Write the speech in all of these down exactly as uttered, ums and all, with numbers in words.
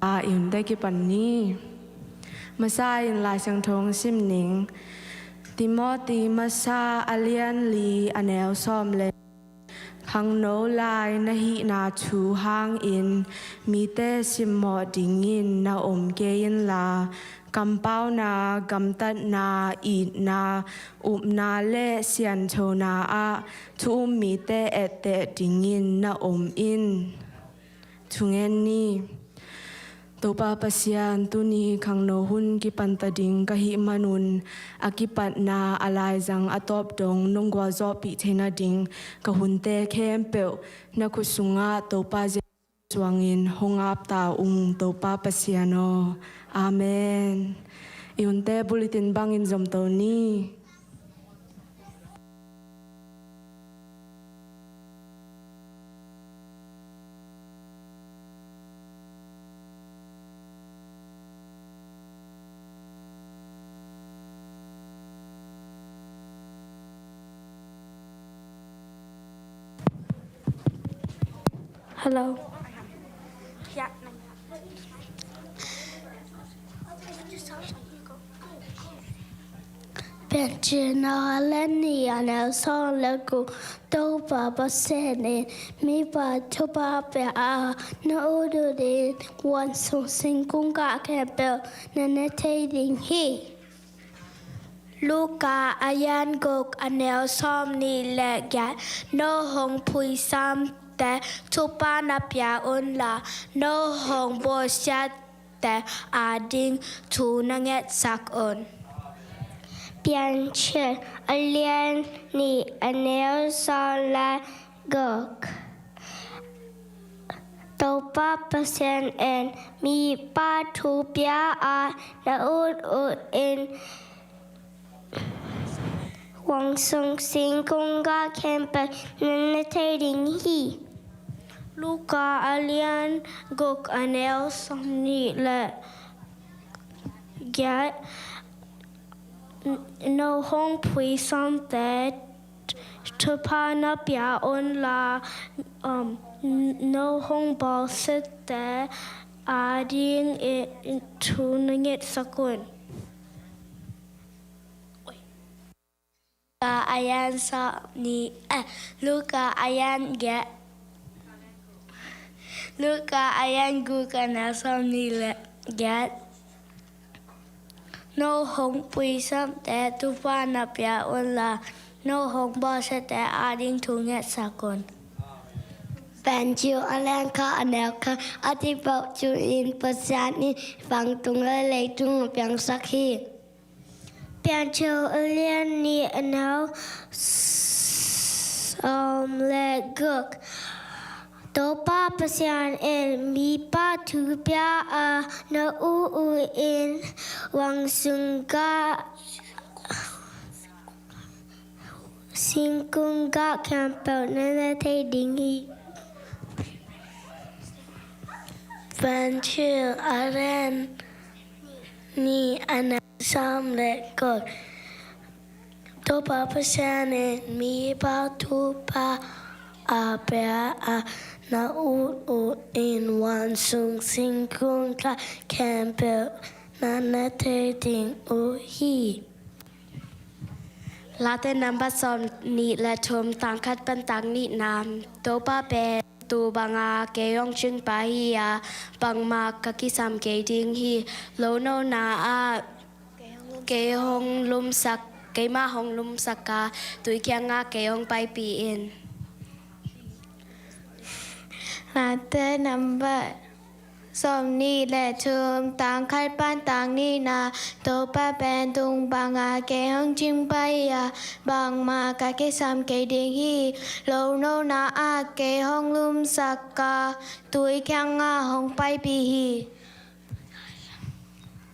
A, i hunte kipan ni. Masa in Lai Siangtho sim ning. Timoti masa a lian li a neu sawm le. Khangno lai na hihna thu hangin mite simmawh dingin na om kei inla, kampauna, gamtatna, itna, upna le sianthona ah thu um mite etteh dingin na om in. Thungen ni. Topa Pasian, tuni khangno hun kipanta ding ka hih manun, a kipatna a laizang a tawp dong nong gualzawhpih theina ding ka hunte khempeuh na khut sungah Topa Jesuh suangin hong ap ta ung, Topa Pasian aw. Amen. I hunte bulletin bangin zomto ni. Hello. Piancil Nau a lian nih a neu sawm le guk. Topa Pasian in mipa thupha pia a, na ut utin wan sung singkung gah khempeuh na ne thei ding hi. Luka a lian guk a neu sawmnih le giat. No hong phuisamte thupha na pia unla, no hong bawlsiat te ading thu na ngetsak un. Piancil a lian nih a neu sawm le guk. Topa Pasian in mipa thu pia a, na ut utin wan sung singkung gah khempeuh na ne thei ding hi. Luka a lian guk a neu sawmnih le giat. No hong phuisamte thupha na pia unla, um, no hong bawlsiate ading thu na ngetsak un. Luka a lian sawmnih, eh, Luka a lian giat. Luka a lian guk a neu sawmnih le giat. No hong phuisamte thupha na pia unla, no hong bawlsiate ading thu ngetsak un. Piancil a lian khat a neu khat. A cih bang thu-in Pasian in vantung le leitung a piangsak hi. Piancil a lian nih a neu sawm le guk. Topa Pasian in mipa thu pia a, na ut utin wan sung gah singkung gah khempeuh na ne thei ding hi. Piancil a lian nih a neu sawm le guk. Topa Pasian in mipa thupha a pia a, na ut utin wan sung singkung gah khempeuh na ne thei ding uh hi. Late nambat sawmnih le thum, tang khat pan tang nihna. Topa pen tuu banga kei hong cingpa hi a, bangmah ka kisam kei ding hi. Lo nona ah kei hong lumsak, keimah hong lumsak a, tui kiangah kei hong paipih in. Late nambat sawmnih le thum, tang khat pan tang nihna. Topa pen tuu banga kei hong cingpa hi a, bangmah ka kisam kei ding hi. Lo nona ah kei hong lumsak a, tui kiangah hong paipih hi.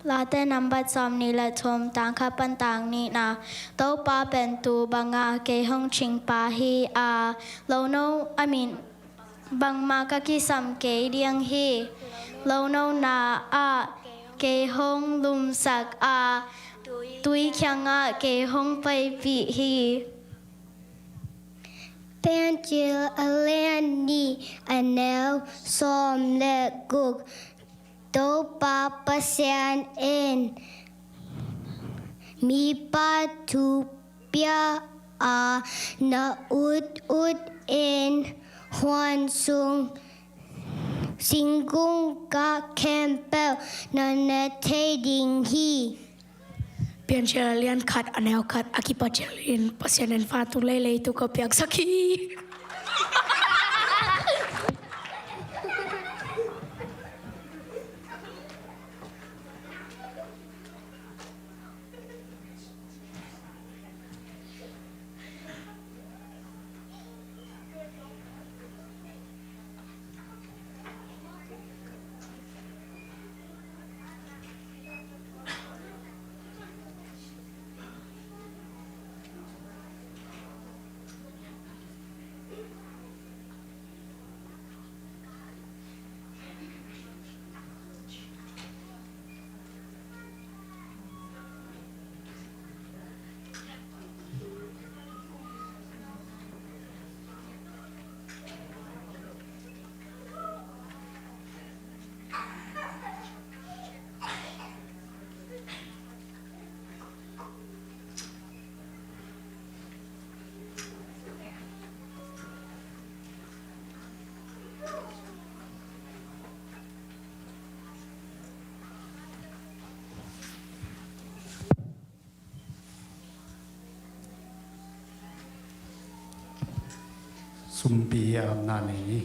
Late nambat sawmnih le thum, tang khat pan tang nihna. Topa pen tuu banga kei hong cingpa hi a, lo no, I mean, bangmah ka kisam kei ding hi. Lo nona ah kei hong lumsak a, tui kiangah kei hong paipih hi. Piancil a lian nih a neu sawm le guk. Topa Pasian in mipa thu pia a, na ut ut in huan sung singkung gah khempeuh na ne thei ding hi. Piancil lian khat a neu khat a kipat ciangin Pasian in fa tung leilei tu ka piaksak hi. Sumpi amna nei.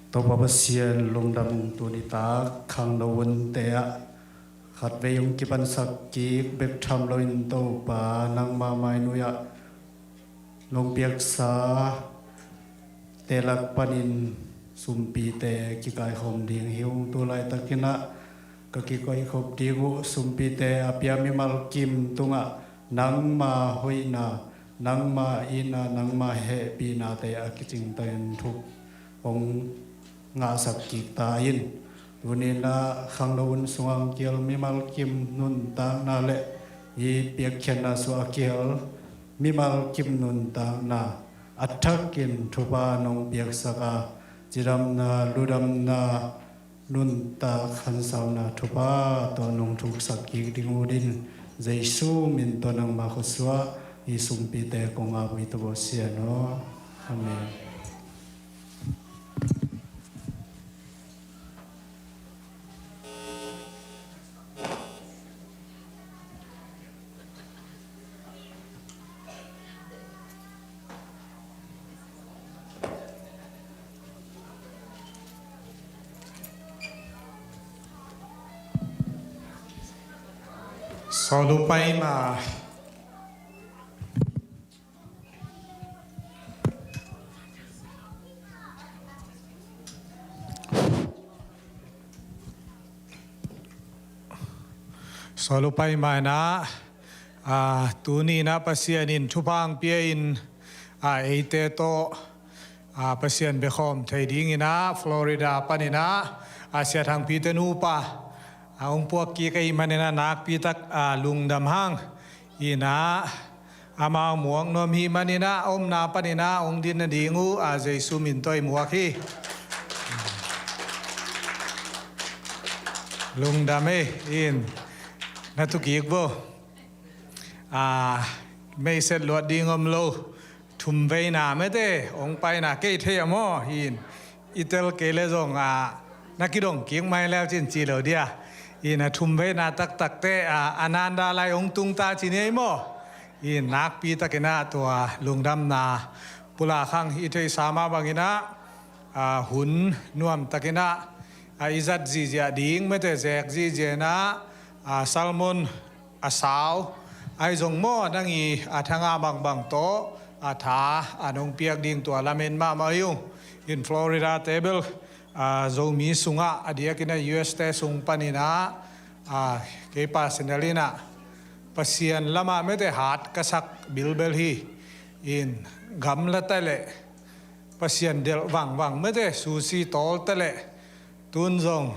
Topa Pasian, lungdam. Tuni tak khangno hunte ah khatvei hong kipansak kik bek tham loin, Topa, nangma mainuiah nong piaksa te lak panin sumpite kikaikhawm ding hi ung. Tu laitakin ah ka kikaikhop ding uh sumpite a pia mimal kim tungah nangma hoihna, nangma itna, nangma hehpihnate a kicingtakin thuk hong ngahsak kik ta in. Tuni-in ah khangno hun sungah hong kihel mimal kim nuntakna le i piakkhiatna sungah a kihel mimal kim nuntakna a thakin thupha nong piaksak a, cidamna, ludamna, nuntak hansauna thupha tawh nong thuksak kik ding uh in, Jesu min tawh nangma khuasuah i sumpite kong ap uh hi, Topa Pasian aw. Amen. Sawluppaima. Sawluppaima in ah, a, tuni-in ah Pasian in thupha hong pia-in, a, eite tawh, a, Pasian biakhawm thei dingin ah Florida panin ah, a, Sia Thangpite nupa, a, hong puak kik ahih manin ah nakpi tak, a, lungdam hang. In ah, amau muak nuam ahih manin ah, a omna panin ah hong din nading uh, a, Jesu min tawh i muak hi. Lungdam ei, in, na tu kik vo. A, meiset luat ding om lo. Thumveina mete hong paina kei thei a maw, in. I tel kei le zong, a, na kidong kik mai leu cin ci lo dia. In, a thumveina taktakte, a, a nanda lai hong tung ta ci ni ei maw. In, nakpi takin ah tua lungdamna pulak hang. I theihsa mah bangin ah, a, hun nuam takin ah, a, i zat zihziah ding mete zek zihziah in ah, a, salmon a sau, ahi zong maw, nang i, a, thangah bangbang tawh, a, tha, a, nong piak ding tua lamen mahmah hi ung. In Florida te bel, a, Zomi sungah, a diakin ah U S te sung panin ah, a, kei personal in ah Pasian lamah mete hat ka sak bilbel hi. In gamlate le Pasian delh vangvang mete susi tawlte le tun zong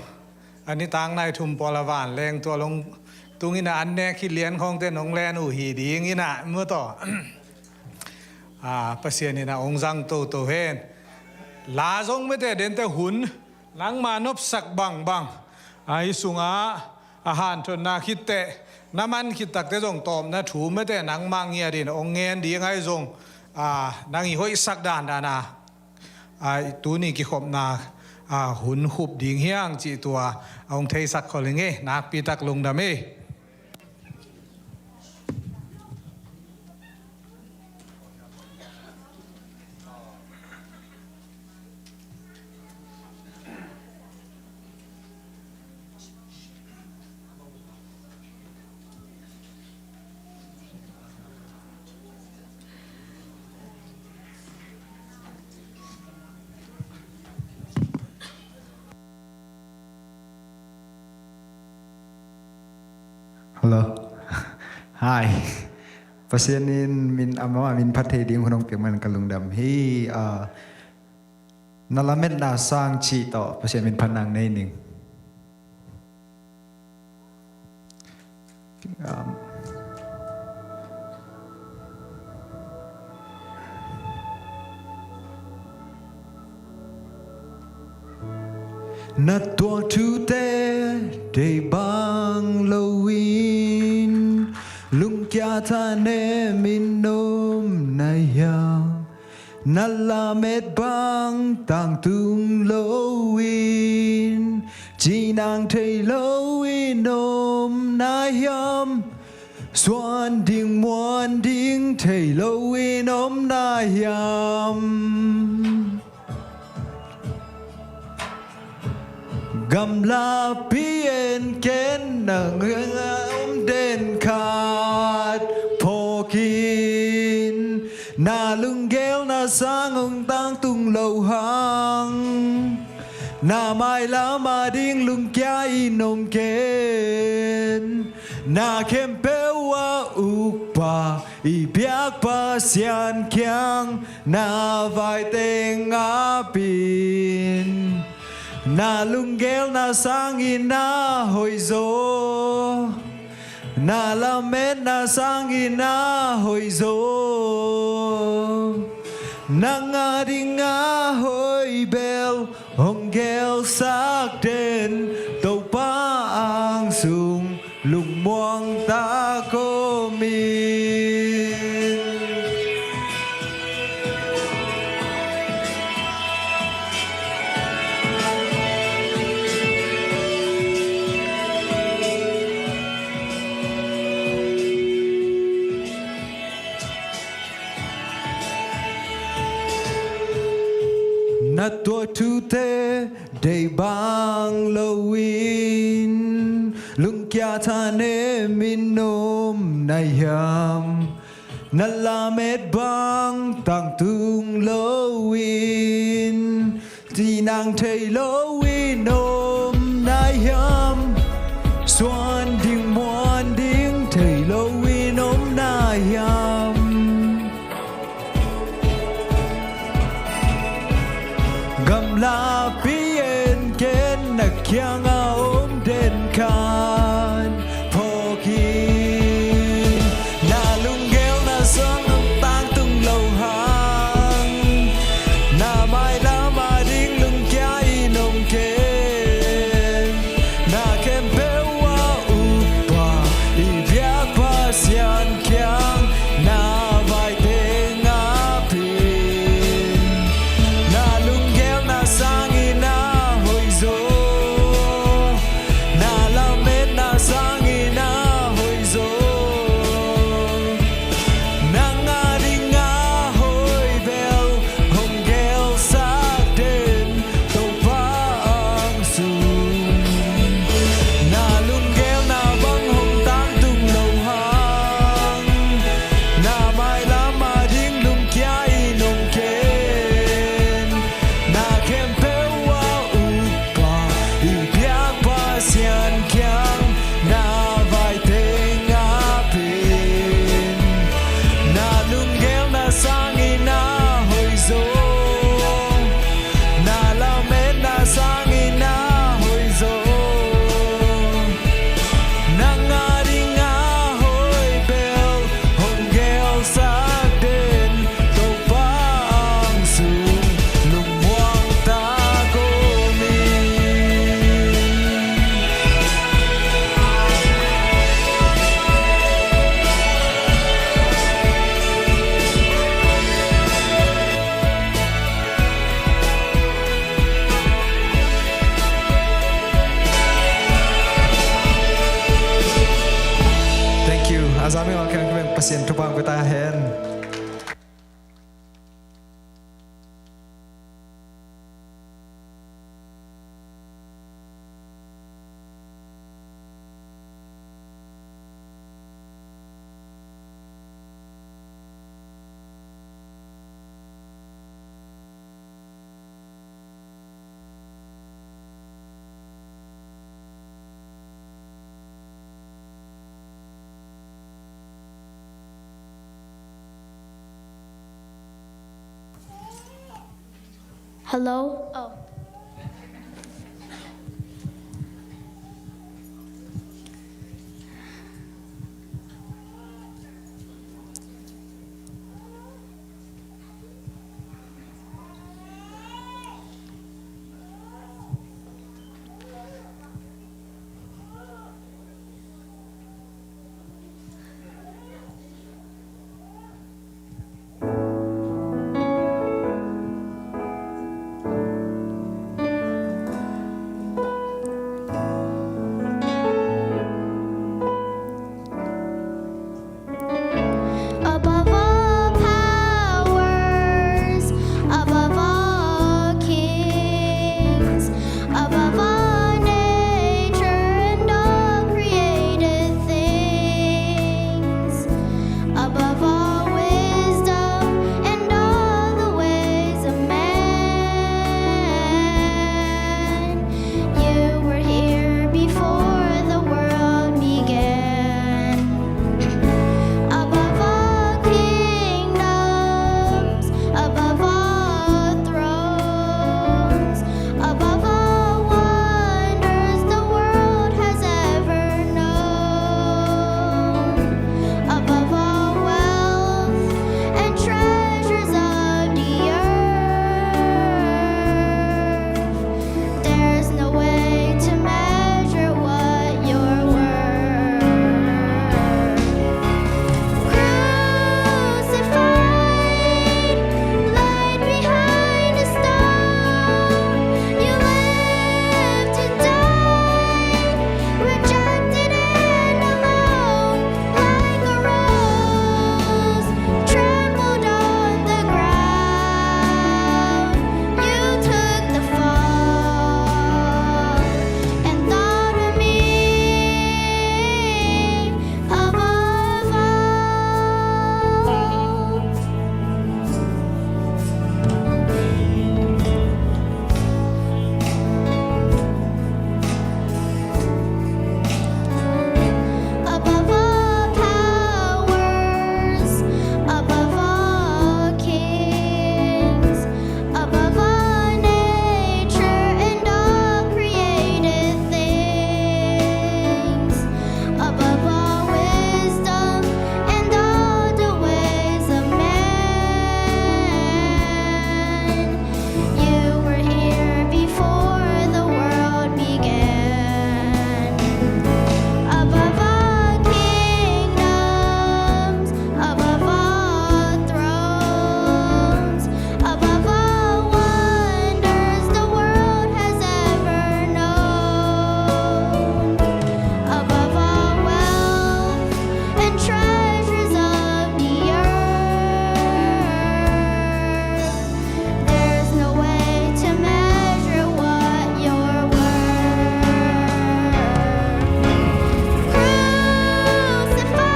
a nitak nai thum pawl a vanleng tua long tungin ah an nek hi lian khawngte nong len uh hi dingin ah maw taw. A, Pasian in ah hong zang toto hen. La zong mete dente hun nangma nopsak bangbang Ahi sungah a hanthotna khit teh na man khit tak teh zong tawpna thu mete nangmah ngiat in hong ngen ding ahi zong, a, nang i hoihsak dandan a, a, tuni kikhopna, a, hun khup ding hi hang cih tua a hong theisak khol ing ei. Nakpi tak lungdam ei. Hello. Hi. Pasian in min, amah min phat thei ding hun hong piak man ka lungdam hi. Ah, na lametna sang cih tawh Pasian min phat nang nei ning. Um, Na tuah thute deih bang loin lungkia thanem in om na hiam? Na lamet bang tangtung loin cinang thei loin om na hiam? Suan ding muan ding thei loin om na hiam? Gamlapi en ken na ngai om den khat phawk in. Na lunggel na sang hong tangtung lo hang. Na mailam a ding lungkia in om ken. Na khempeuh a ukpa i biak Pasian kiang na vaite ngap in. Na lunggel na sang in na hoih zaw. Na lamet na sang in na hoih zaw. Nang a ding a hoih bel hong gelsak den, Topa ang sung lungmuang tak om in. Na tuah thute deih bang loin lungkia thanem in om na hiam? Na lamet bang tangtung loin cinang thei loin om na hiam? Suan ding muan ding thei loin om na hiam? Gamlapi en ken na kiang a om den khat phawk in. Na lunggel na sang hong tangtung lo hang. Na mailam a ding lungkia in om ken. Na khempeuh a ukpa i biak Pasian kiang na vaite ngap in. Na lunggel na sang in na hoih zaw. Hello? Oh. Above all powers, above all kings, above all nature and all created things, above all wisdom and all the ways of man, you were here before the world began. Above all kingdoms, above all thrones, above all wonders the world has ever known, above all wealth and treasures of the earth, there's no way to measure what you're worth. Crucified, laid behind a stone, you lived to die, rejected and alone, like a rose trampled on the ground. You took the fall and thought of me above all. Above all powers, above all kings, above all nature and all created things, above all wisdom and all the ways of man, you were here before the world began. Above all kingdoms, above all thrones, above all wonders the world has ever known, above all wealth and treasures of the earth, there's no way to measure what you're worth.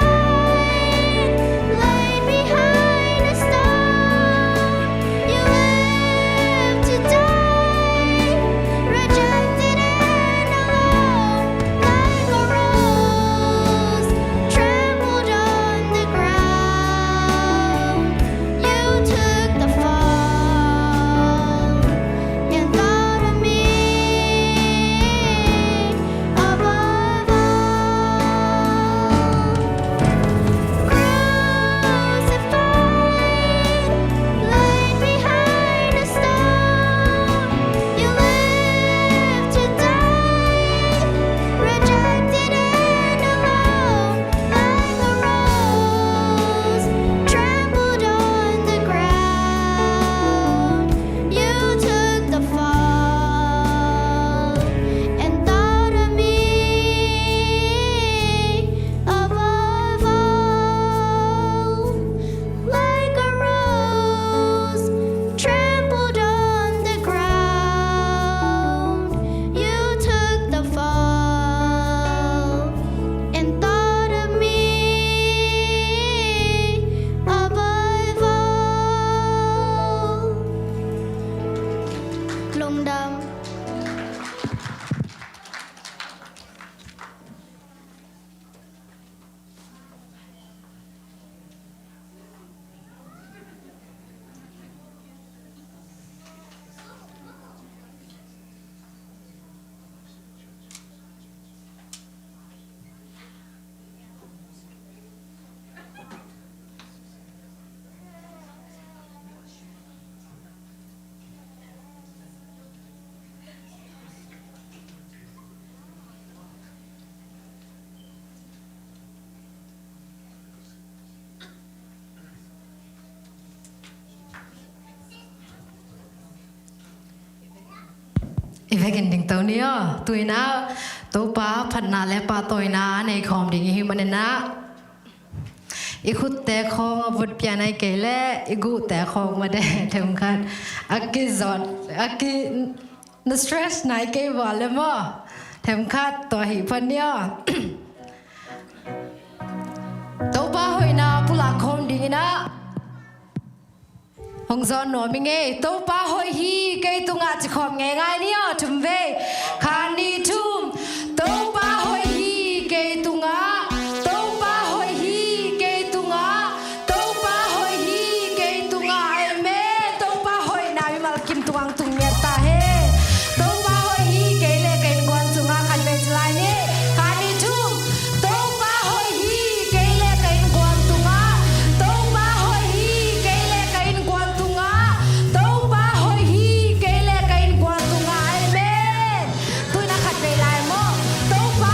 Crucified, laid behind a stone, you lived to die, rejected and alone, like a rose trampled on the ground. You took the fall and thought of me above all. Crucified, laid behind a stone, you lived to die, rejected and alone, like a rose trampled on the ground. You took the fall and thought of me above all. Like a rose trampled on the ground, you took the fall and thought of me above all. Lungdam. I vekin dingto ni aw. Tuinah Topa phatna le pahtawina a nei khawm ding i hih maninah i khutte khawng a vut pian ai kei le i guhte khawng made themkhat a kizot a ki na stress nai kei vua le maw? Themkhat tua hi phan ni aw. Topa hoihna pulak khawm dinginah hong zawn nuam i ngei. Topa hoih hi kei tungah ci khawm ngeingai ni aw. Thum vei. Khat nih thum. Topa hoih hi kei tungah. Topa hoih hi kei tungah. Topa hoih hi kei tungah. Amen. Topa hoihna mimal kim tungah tung ngiat ta hen. Topa hoih hi kei le ka innkuan tungah. Khat vei ci lai ni. Khat nih thum. Topa hoih hi kei le ka innkuan tungah. Topa hoih hi kei le ka innkuan tungah. Topa hoih hi kei le ka innkuan tungah. Amen. Tuinah khat vei lai maw. Topa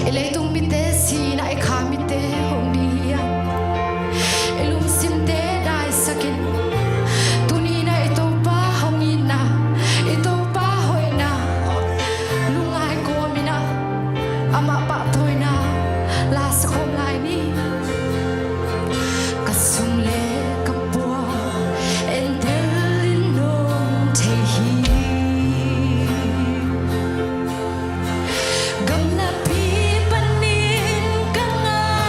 I leitung mite sihna, i kha mite hong ding hi a, i lungsimte daisakin, tuni-in ah i Topa hong itna, i Topa hoihna lungngai kawmin ah, amah pahtawina la sa khawm lai ni. Ka sum le ka puan entel in nong thei hi. Gamlapi panin ka ngai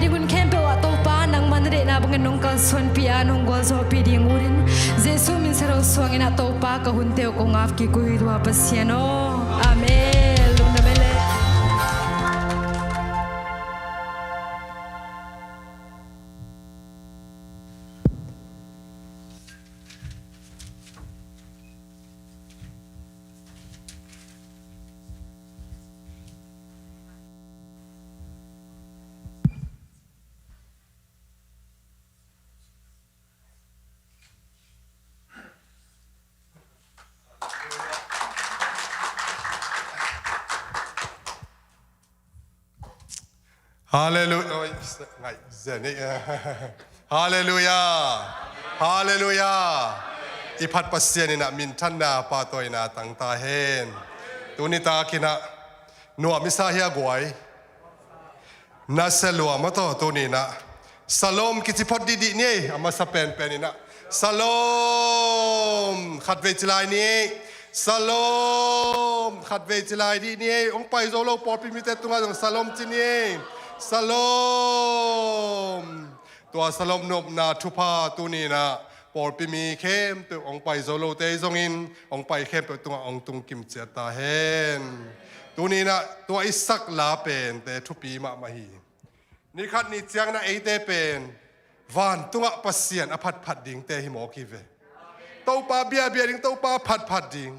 Hun khempeuh ah Topa nangman na deihna bangin nong kalsuanpih a nong gualzawhpih ding unin Jesu min siatho suangin ah Topa ka hunte uh kong ap kik uh hi, tua Pasian aw. Amen. Lungdam ei le. Halleluia. Oi, ngai zen ei. Halleluia. Halleluia. I phat Pasian in ah minthanna pahtawina tang ta hen. Tuni takin ah nuam i sa hia guai? Nasia lua maw taw, tuni in ah Shalom kici phot dihdih ni ei, a masa penpen in ah. Shalom, khatvei ci lai ni ei. Shalom, khatvei ci lai dih ni ei. Hong pai zo lo pawlpi mite tungah zong Shalom ci ni ei. Shalom. Tua Shalom nopna thupha tuni in ah pawlpi mi khempeuh, hong pai zo lote zongin hong pai khempeuh tungah hong tung kimciat ta hen. Tuni in ah tua i sak la pente thupi mahmah hi. Ni khat ni ciangin ah eite pen vantungah Pasian a phatphat dingte hi mawk hi ve. Topa biabia ding, Topa phatphat ding.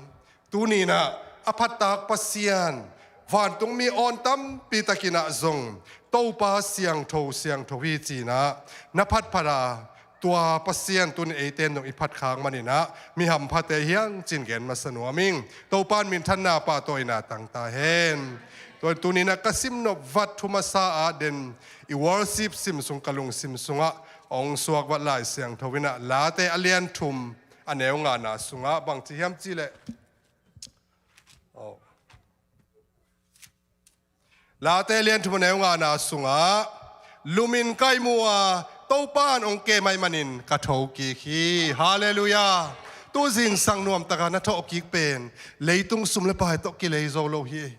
Tuni in ah a phattak Pasian, vantung mi awn tampi takin ah zong Topa siangtho siangtho hi ci-in ah na phatphat a, tua Pasian tuni eite in zong i phatkhak manin ah mi hamphate hi hang ci-in gen masa nuam ing. Topa in minthanna pahtawina tang ta hen. Tua tuni in ah ka simnop vat thu masa ah den i worship sim sung, ka lungsim sungah hong suak vat Lai Siangtho in ah Late a lian thum a neu ngana sungah bangci hiam cih leh, oh. Late lian thum a neu ngana sungah, lumin ka ihmu a, Topa in hong kem ahih manin ka thokik hi. Halleluia. Tu zingsang nuamtaka na thawhkik pen leitung sum le pai tawh kilei zo lo hi.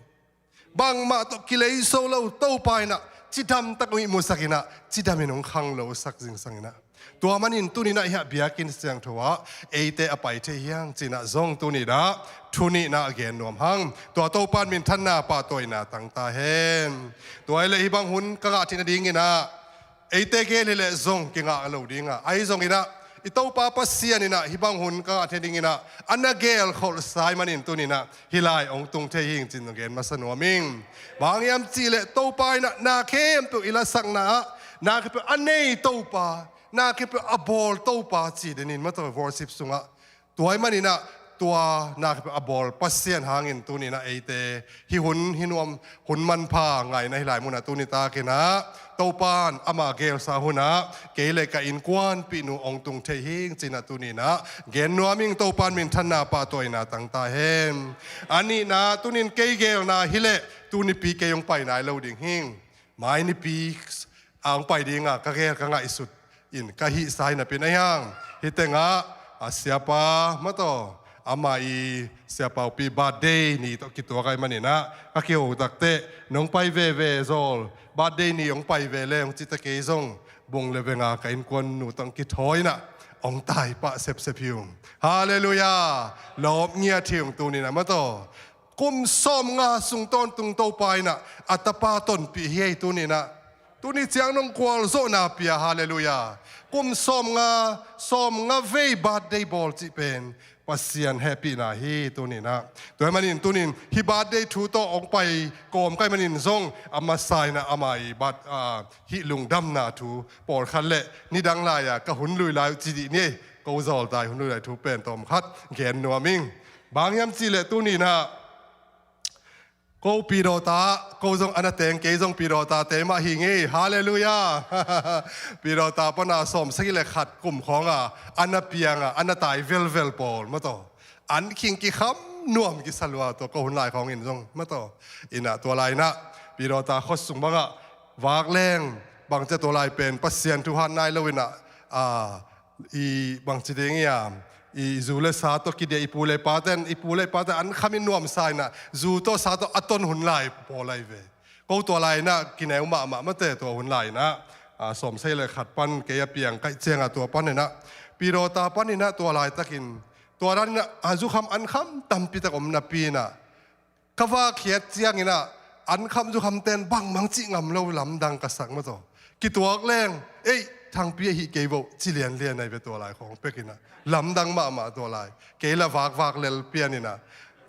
Bangmah tawh kilei zo lo, Topa in ah cidamtak hong ihmusak in ah, cidamin hong khanglosak zingsang in ah. Tua manin tuni in ah hiah biakinn siangtho ah eite a pai thei hi hang ci-in ah zong tuni in ah thu nihna gen nuam hang. Tua Topa in minthanna pahtawina tang ta hen. Tua hi leh hih bang hun ka ngah theih nadingin ah eite gel hi leh zong kingah lo ding a, ahi zongin ah i Topa Pasian in ah hih bang hun ka ngah theih nadingin ah a na gelkholhsa ahih manin tuni in ah hih lai hong tung thei hi ing ci-in gen masa nuam ing. Bang hang hiam cih leh Topa in ah na khempeuh i lasakna ah na khempeuh a nei Topa, na khempeuh a bawl Topa ci den in maw taw, worship sungah. Tua ahih manin ah tua na khempeuh a bawl Pasian hangin tuni in ah eite hih hun, hih nuam hun manpha ngaihna hih lai munah tuni takin ah Topa in ama gelsa hunah kei le ka innkuanpihnu hong tung thei hi ing ci-in ah tuni in ah gen nuam ing. Topa in minthanna pahtawina tang ta hen. A nihna, tuni in kei gelna hi leh tunipi kei hong pai nai lo ding hi ing. Mai nipi a hong pai ding a ka gel ka ngaihsut in ka hihsa hi napi in ahi hang. Hih tengah a siapa maw taw, ama i siapa upi birthday ni tawh kituak ahih manin ah ka kiho tak teh nong pai veve zawl, birthday ni hong pai ve le hong ci ta, kei zong bung le venga ka innkuannu tawh kithawi in ah hong tai pah sepsep hi ung. Halleluia. Lawp ngiat hi ung tuni in ah maw taw. Kum sawmnga sung tawntung Topa in ah a tapa tonpih hi ei tuni in ah. Tuni ciang nong gualzawhna pia, halleluia. Kum sawmnga, sawmnga vei birthday bawl cih pen Pasian hehpihna hi tuni in ah. Tua ahih manin tuni in hih birthday thu tawh hong pai kawm ka hih manin zong a masa in ah ama i bat, ah, hih lungdamna thu pawlkhat le nidang lai-a ka hun lui lai uh ci dih ni ei. Ko zawltai hun lui lai thu pen tawmkhat gen nuam ing. Bang hiam cih leh tuni in ah ko pi dawta, ko zong a na teng, kei zong pi dawta te mah hi ing ei. Halleluia. Pi dawta pana sawmsagih le khat kum khawng a a na piang a a na tai velvel pawl maw taw, an khing kikham nuam kisa lua, tua ko hun lai khawng in zong maw taw. In ah tua lai in ah pi dawta khuasung bangah vak leng bangci a, tua lai pen Pasian thu hat nai lo in ah, a, i bangci ding hiam, i zu le sa tawh kidiah i pu le i paten, i pu le i paten an khamin nuamsa in ah zu tawh sa tawh a ton hun lai pawl ahi ve. Ko tua lai in ah kineu mahmah maw te, tua hun lai in ah a, sawmsagih le khat pan kei a piang kaih ciangah tua paninah, Pidawta paninah tua laitakin, tua daninah a zukham ankham tampitak om napi inah, ka vak khiat cianginah ankham zukhamten bangmang cih ngam lo lamdang ka sak mataw. Kituak leng, ei, Thangpi ahi kei voh, ci lianlian ahi ve tua lai khawng pekinah. Lamdang mahmah tua lai. Kei la vakvak lel pianinah.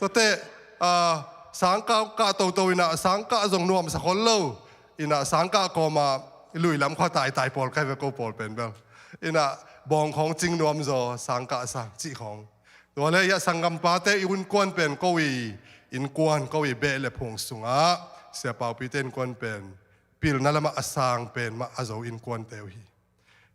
Tuate, a, sangkah kah toto inah, sangkah zong nuamsa khol lo. Inah sangkah kawma luilam khua taitai pawl kai ve ko pawl pen bel. Inah bawng khawng cing nuamzaw, sangkah sang cih khawng. Tua le, ia, sanggampate i innkuan pen ko i innkuan, ko i beh le phung sungah, Sia Paupite innkuan pen pilna lamah a sang pen mah a zo innkuante uh hi.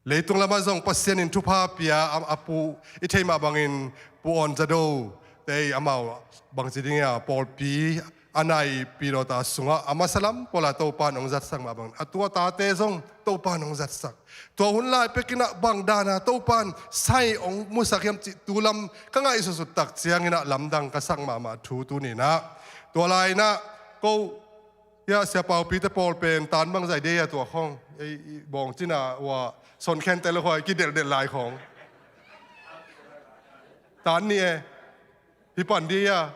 Leitung lamah zong Pasian in thupha pia a, a pu, i theih mah bangin Pu Awn Za Do te, amau bangci ding ia, pawlpi a nai Pidawta sungah a masa lam pawla Topan hong zatsak mah bangin, a tua tate zong Topan hong zatsak. Tua hun lai pekinah bang dana Topan sai hong musak hiam cih tu lam ka ngaihsutsut tak cianginah lamdang ka sak mahmah thu tuninah. Tua lai inah ko, ia, Sia Paupite pawl pen tan bangzah i deih a tua khawng, ei, i bawng cina ua, son khen tel khua i kidelhdel lai khawng. Tan ni e, hi pan di ia.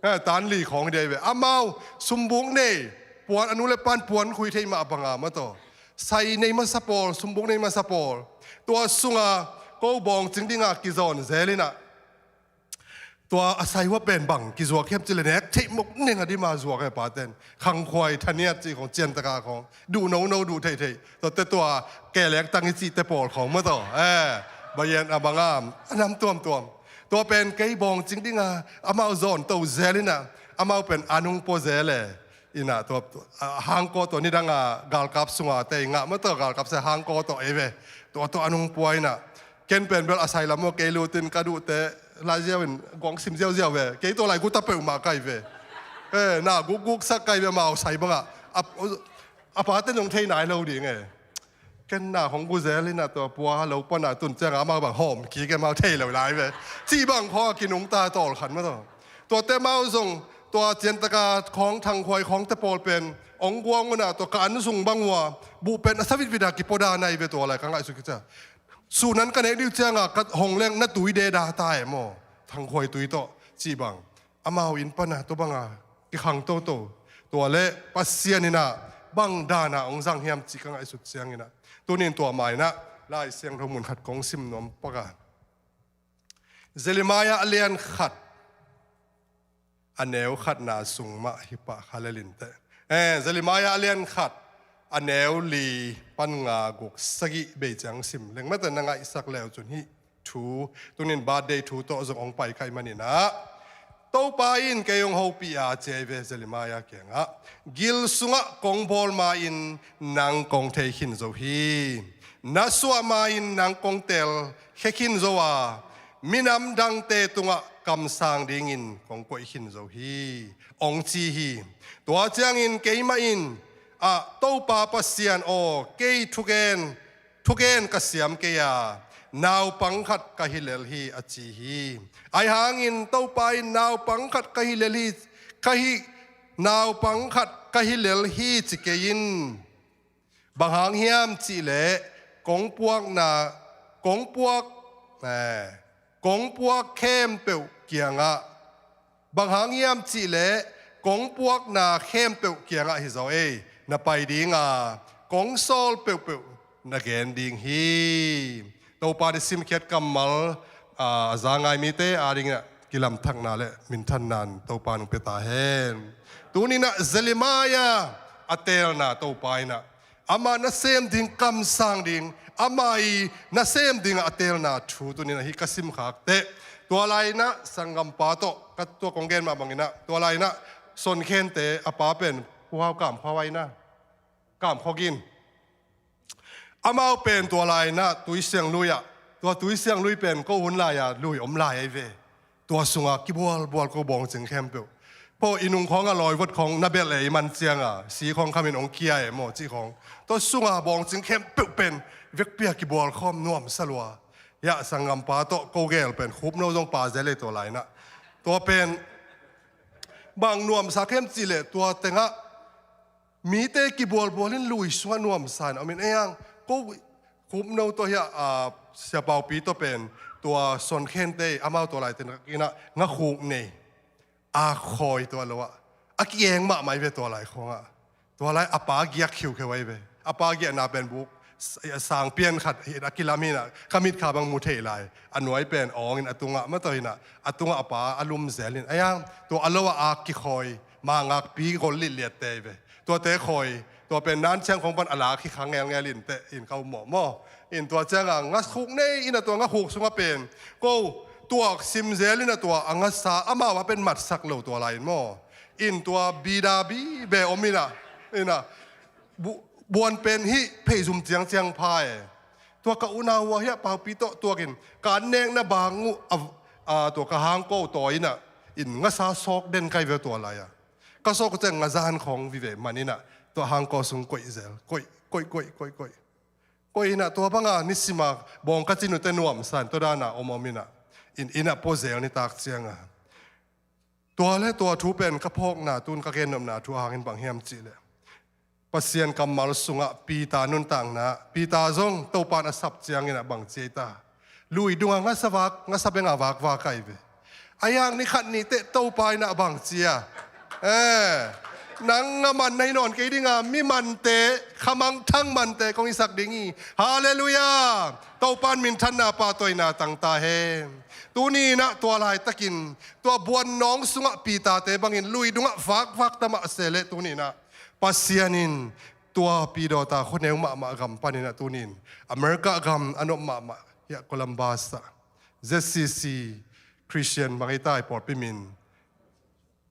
Eh, tan li khawng hi dei ve. Amau sumbuk nei, puan, a nu le pan puan khui theih mah banga mataw. Sai nei masa pawl, sumbuk nei masa pawl. Tua sunga ko bawng cing dinga kizawn zel inah. Tua a sai hua pen bang kizuak hiam cih le nek theih mok neng a dima zuak he paten. Khangkhuai thaniat cih khawng, ciantaka khawng. Duh nono duh theihtheih. Tuate tua kelek tang i cihte pawl khawng mataw. Eh, bayan a banga, a nam tuamtuam. Tua pen kei bawng cing dinga, amau zawn to zel inah, amau pen a nung pua zel e. Inah tua, a, hangkaw tua nidanga galkap sunga te i ngah mataw, galkap se hangkaw tua ei ve. Tua tua a nung pua inah. Ken pen bel a sai lam maw kei lutin ka duhte, lai ziau in guang sim ziauziau ve. Kei tua lai guta peuhmah kai ve. Eh, na gukguk sak kai ve mau sai bangah. A, a pate nung thei nai lo ding e. Ken na hong gu zel inah tua pua lo pana tun cianga amau bang hawm kik e, mau thei lo lai ve. Cih bang khawng a kinungta tawlkhat mataw. Tuate mau zong tua ciantaka khawng, thangkhuai khawngte pawl pen hong guang unah tua ka an zung bang ua, buh pen a savitvita kipoda nai ve tua lai ka ngaihsut kicia. Sunan ka nek diu cianga ka hong leng na tui deda ta e maw. Thangkhuai tui tawh cih bang. Amau inn pana tua banga kikhang toto. Tua le Pasian inah bang dana hong zang hiam cih ka ngaihsut cianginah, tunin tua mainah Lai Siangtho mun khat kong sim nuam paka. Jeremiah a lian khat, a neu khatna sung mah hi pah kha lelin teh. Eh, Jeremiah a lian khat, a neu li pan nga, guk, sagih bei ciang sim leng mate na ngaihsak leu cun hih thu, tunin birthday thu tawh zong hong pai kha i maninah, Topa in kei hong hopih a, ci ahi ve Jeremiah kiangah. Gil sungah kong bawl ma-in nang kong thei khin zo hi. Na suah ma-in nang kong tel khia khin zo a, minam dangte tungah kamsang dingin kong koih khin zo hi, hong ci hi. Tua ciangin keimah in, ah, Topa Pasian aw, kei thugen thugen ka siam kei a, naupang khat ka hi lel hi, a ci hi. Ahi hangin Topa in naupang khat ka hi lel hi, ka hi, naupang khat ka hi lel hi ci kei in. Bang hang hiam cihleh kong puakna, kong puak, eh, kong puak khempeuh kiangah, bang hang hiam cihleh kong puakna khempeuh kiangah hi zaw ei, na pai dinga kong sawl peuhpeuh na gen ding hi. Topa in i simkhiat kammal, ah, a za ngai mite adingin kilamthakna le minthanna in Topa in hong pia ta hen. Tuninah Jeremiah a teelna Topa inah ama nasem ding, kamsang ding, ama i nasem dingah a teelna thu tuninah hih ka simkhak teh. Tua lai-inah sanggampa tawh ka tua kong gen mah banginah, tua lai-inah sonkhente a pa pen Pu Hau Kam Khua Wai inah, Kam Khua Gin. Amau pen tua lai-inah Tuisiang Lui ah, tua Tuisiang Lui pen ko hun lai-a lui om lai ahi ve. Tua sungah kibualbual ko bawngcing khempeuh. Paw i nung khawngah lawi vot khawng na belh e, i man cianga si khawng khamin hong kia e maw cih khawng. Tua sungah bawngcing khempeuh pen vekpi-a kibual khawm nuamsa lua. Hiah sanggampa tawh ko gel pen Khup No zong pa zel e tua lai-inah. Tua pen bang nuamsa khem cihleh tua tengah Mite kibualbual in lui sungah nuamsa in a om in, ei ang, ko khupno tawh hiah, a, Sia Paupi tawh pen tua Son Khente, amau tua laite in a ngakhuk nei, a khawi tua lo ah, a kieng mahmah hi ve tua lai khawngah. Tua lai a pa giak khiukheu ahi ve. A pa giahna pen buk s-, sang pian khat hi a kilam hi in a, ka mitkha bang mu thei lai. A nuai pen awng in a tungah mataw hi in a, a tungah a pa a lum zel in. Ei ang, tua a lo ah a kikhawi, mangakpi gol litliatte hi ve. Tuate khawi, tua pen nan ciang khong pan a lak hi kha ngelngel in teh in ka um mawh maw. In tua ciangah ngakhuk nei in a tua ngakhuk sungah pen ko tuak sim zel in a tua a ngasa amau a pen matsak lo tua lai in maw. In tua bida bibe om in a, in a, bu-, buan pen hih pheizum ciangciang pha e. Tua ka unau uh hiah Paupi tawh tuak in ka an nekna bang uh a, a, tua ka hangko tawi in a, in ngasa sawk den kai ve tua lai ah. Ka sawk uh ciang ngazan khawng vive man in a, tua hangko sung koih zel, koih, koih, koih, koih, koih. Koih in a tua banga nisima bawng ka cin uh teh nuamsa in tua dana om om in a, in, in a pua zel nitak cianga. Tua le tua thu pen ka phawkna tun ka gennopna thu a hangin bang hiam cihleh, Pasian kammal sungah Peter nuntakna, Peter zong Topan a sap ciangin a bang ci ei ta. Lui dungah ngasa vak, ngasa benga vakvak ahi ve. A yang ni khat ni teh Topa in a bang ci a. Eh, nang a man na hi nawn kei dinga, mi mante, khamangthang mante kong hisak ding hi. Halleluiah. Topan minthanna pahtawina tangta hen. Tuni in a tua laitakin tua buannawng sungah Peter-te bangin lui dungah vakvak ta mah a sehleh tuni in a Pasian in tua pidawta khuaneu mahmah gam panin a tunin America gam a nop mahmah hiah Columbus ah Z C C Christian bang ei ta hi pawlpi min.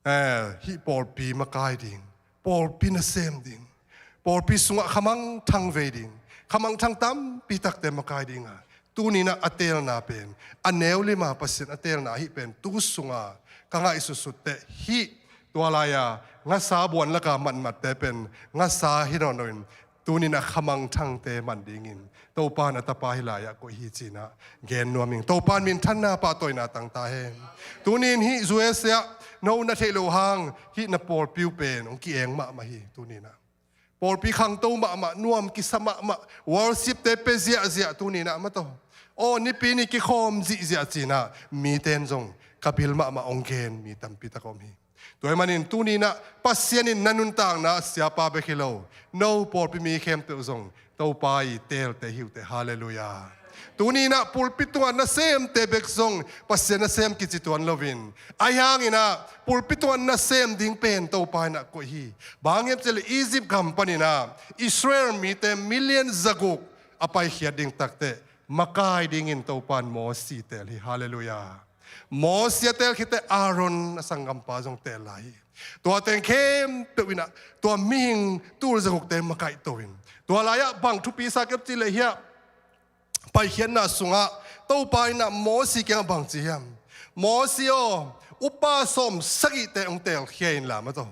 Eh, hih pawlpi makai ding, pawlpi nasem ding, pawlpi sungah khamangthang vei ding, khamangthang tampi takte makai dinga tuni in a a teelna pen a neu lima Pasian a teelna ahi pen tu sunga ka ngaihsutsut teh hih tua lai-a ngasa buan laka matmatte pen ngasa hi nawn loin tuni in a khamangthangte man dingin Topan a tapa hi lai-ah koih hi ci in a gen nuam ing. Topan minthanna pahtawina tangta hen. Tuni in hih U S A ah no na theih loh hang hih na pawlpi uh pen hong ki-eng mahmah hi tuni in a. Pawlpi khangto mahmah, nuam kisa mahmah, worship-te pia ziahziah tuni in a mataw. Aw, nipi ni kikhawm zihziah ci in a mite in zong ka bil mahmah hong gen mi tampi tak om hi. Tua ahih manin tuni in a Pasian in na nuntakna siapa bek hi lo, no pawlpi mi khempeuh zong Topa i teelte hi uh teh. Halleluiah. Tuni in a pulpit tungah nasemte bek zong Pasian nasem kici tuan loin, ahi hangin a pulpit tungah nasem ding pen Topa in a koih hi. Bang hang hiam cihleh Egypt gam panin a Israel mite million zaguk a paikhiat ding takteh makai dingin Topan Mosi teel hi. Halleluiah. Mosi a teel khit teh Aaron a sanggampa zong teel lai hi. Tua teng khempeuh in a tua mihing tul zagukte makaihto in, tua lai-ah bang thupi sa kei hiam cihleh hiah Paikhiatna sungah Topa in a Mosi kiangah bang ci hiam? Mosi aw, upa sawm sagihte hong teelkhia inla mataw.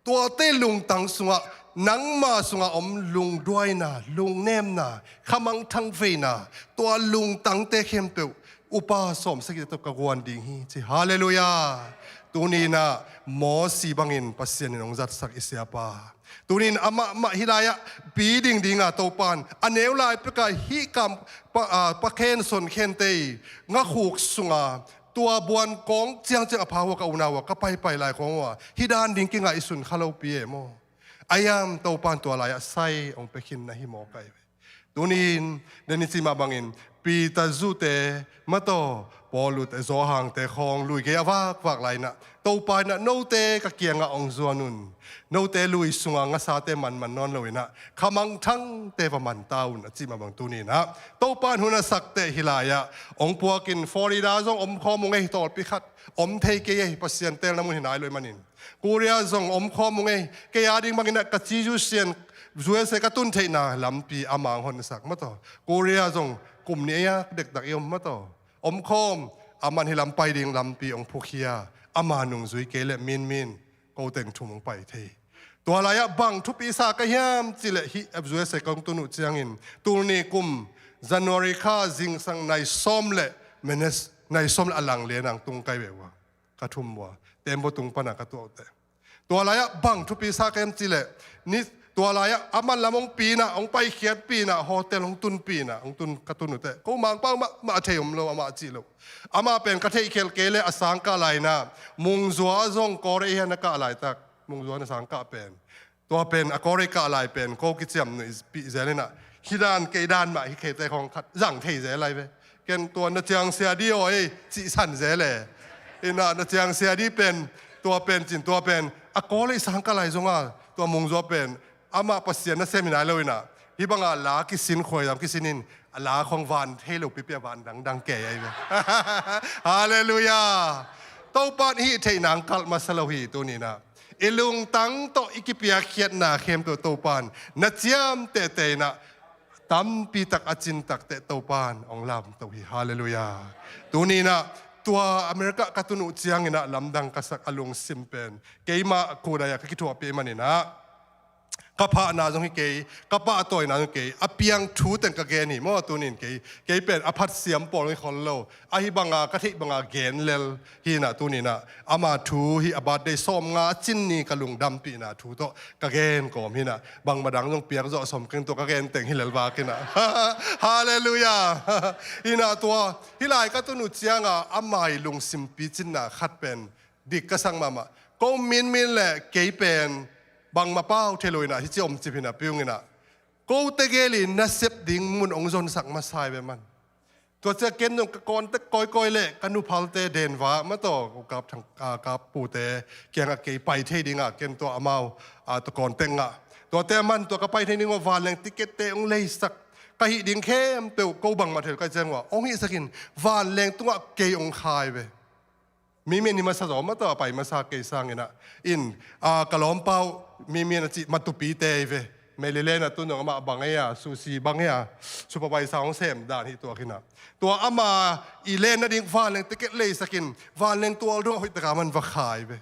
Tuate lungtang sungah nangma sungah om lungduaina, lungnemna, khamangthang veina, tua lungtangte khempeuh upa sawm sagihte tawh ka guan ding hi ci. Halleluiah. Tuni in a Mosi bangin Pasian in hong zatsak i siapa. Tuni in amah mah hih lai-ah pi ding dinga Topan a neu lai peka hih kam pa, a, pakhen son khente i ngakhuk sunga tua buan kawng ciangciang a pha uh a ka unau a ka paipai lai khawng uh a hih dan ding kingaihsun kha lopi e maw? A hiam Topan tua lai-ah sai hong pia khin na hi mawk ahi ve. Tuni in den i cih mah bangin Peter zute mataw, Paul ute, Johan te khawng lui gei a vakvak lai in a Topa in a note ka kiangah hong zuan un. Note lui sunga ngasate manman nawn lo in a khamangthangte va man ta un a cih mah bang tuni in a Topa in hun a sak teh hih lai-ah hong puakin Florida zong omkhawm ung ei, tawlpi khat om thei kei ei, Pasian teelna mun hi nai lo ahih manin. Korea zong omkhawm ung ei, kei a ding bangin a ka ci U S A, U S A ka tun theihna lampi a mang honsak mataw. Korea zong kum nih ei a dektak i om mataw. Omkhawm, a man hi lam pai ding lampi hong phukhia, ama nungzui kei leh minmin ko teng thum hong pai thei. Tua lai-ah bang thupi sa ka hiam cihleh hih U S A kong tun uh ciangin tul nih kum January kha zingsang nai sawm le menes nai sawm le a lang lianang tung kai ve uh a ka thum uh a tembaw tung pana ka tuah uh teh. Tua lai-ah bang thupi sa ka hiam cih leh, ni tua lai-ah a manlam hong pi-in ah, hong paikhiatpih-in ah, hotel hong tunpih-in ah, hong tun, ka tun uh teh, ko Mangpau mahmah thei om lo, amah cih loh. Amah pen ka theihkhelh kei leh a sangkah lai-in ah, Mungzua zong Kawlrei hi-in a kah laitak, Mungzua na sangkah pen, tua pen a Kawlrei kah lai pen ko kiciamnuihpih zel in ah, hih dan kei dan mah hi kei teh khawng khat zang thei zel lai ve. Ken tua na ciang sia di aw ei, cihsan zel e. In ah na ciang sia di pen, tua pen cin, tua pen a Kawlrei sangkah lai zong a, tua Mungzua pen amah Pasian nasem hi nai lo in ah, hih bang a la kisin, khuailam kisin in, a la khawng van thei lo pipi a, van dangdang kei ahi ve. Halleluiah. Topa'n hih theih nang kalh masa lo hi. Tuni-in ah i lungtang tawh i kipiakkhiatna khempeuh Topa'n na ciamtehte in ah, tampi tak a cin tak teh Topa'n hong lamto hi. Halleluiah. Tuni-in ah tua America ka tun uh ciangin ah lamdang ka sak a lungsim pen, keimah khuadai-ah ka kithuahpih ahih manin ah, ka phahna zong hi kei, ka pahtawina zong hi kei, a piang thu teng ka gen hi maw. Tuni-in kei, kei pen a phatsiam pawl hong hi khol lo. Ahi bang a ka theih bang a gen lel hi-in ah, tuni-in ah ama thu hi, a birthday sawmnga a cin ni ka lungdampihna thu tawh ka gen kawm hi-in ah, bangmah dang zong piak zawh sawm keng, tua ka gen teng hi lel vak in ah. Halleluiah. In ah tua hih lai ka tun uh ciang a ama i lungsim picinna khat pen dik ka sak mahmah. Ko Minmin leh kei pen bangmah pau thei lo in ah, hih ci omcip hi-in ah, piung in ah, kote gel i nasep ding mun hong zonsak masa hi ve man. Tua ciang ken zong ka contact kawikawi leh ka nuphalte Denver mah tawh, Kap Thang, ah, Kap Pute kiangah kei pai thei ding ah, ken tua amau, ah, tua contact ngah. Tuate a man tua ka pai thei ding uh vanleng ticket-te hong leisak, ka hih ding khempeuh ko bangmah thei lo ka hih ciang uh ah, hong hihsak in, vanleng tungah kei hong kha hi ve. Minmin hi masa zaw mah tawh, a pai masa kei sangin ah. In, ah, ka lawmpa uh Minmin a cih Matupite hi ve. Maryland a tun zong, amah bang ei a, sushi bang ei a, supervisor hong sem dan hi tuak in ah. Tua ama i lenna ding vanleng ticket leisak in, vanleng tual dong a hoih tak a man va kha hi ve.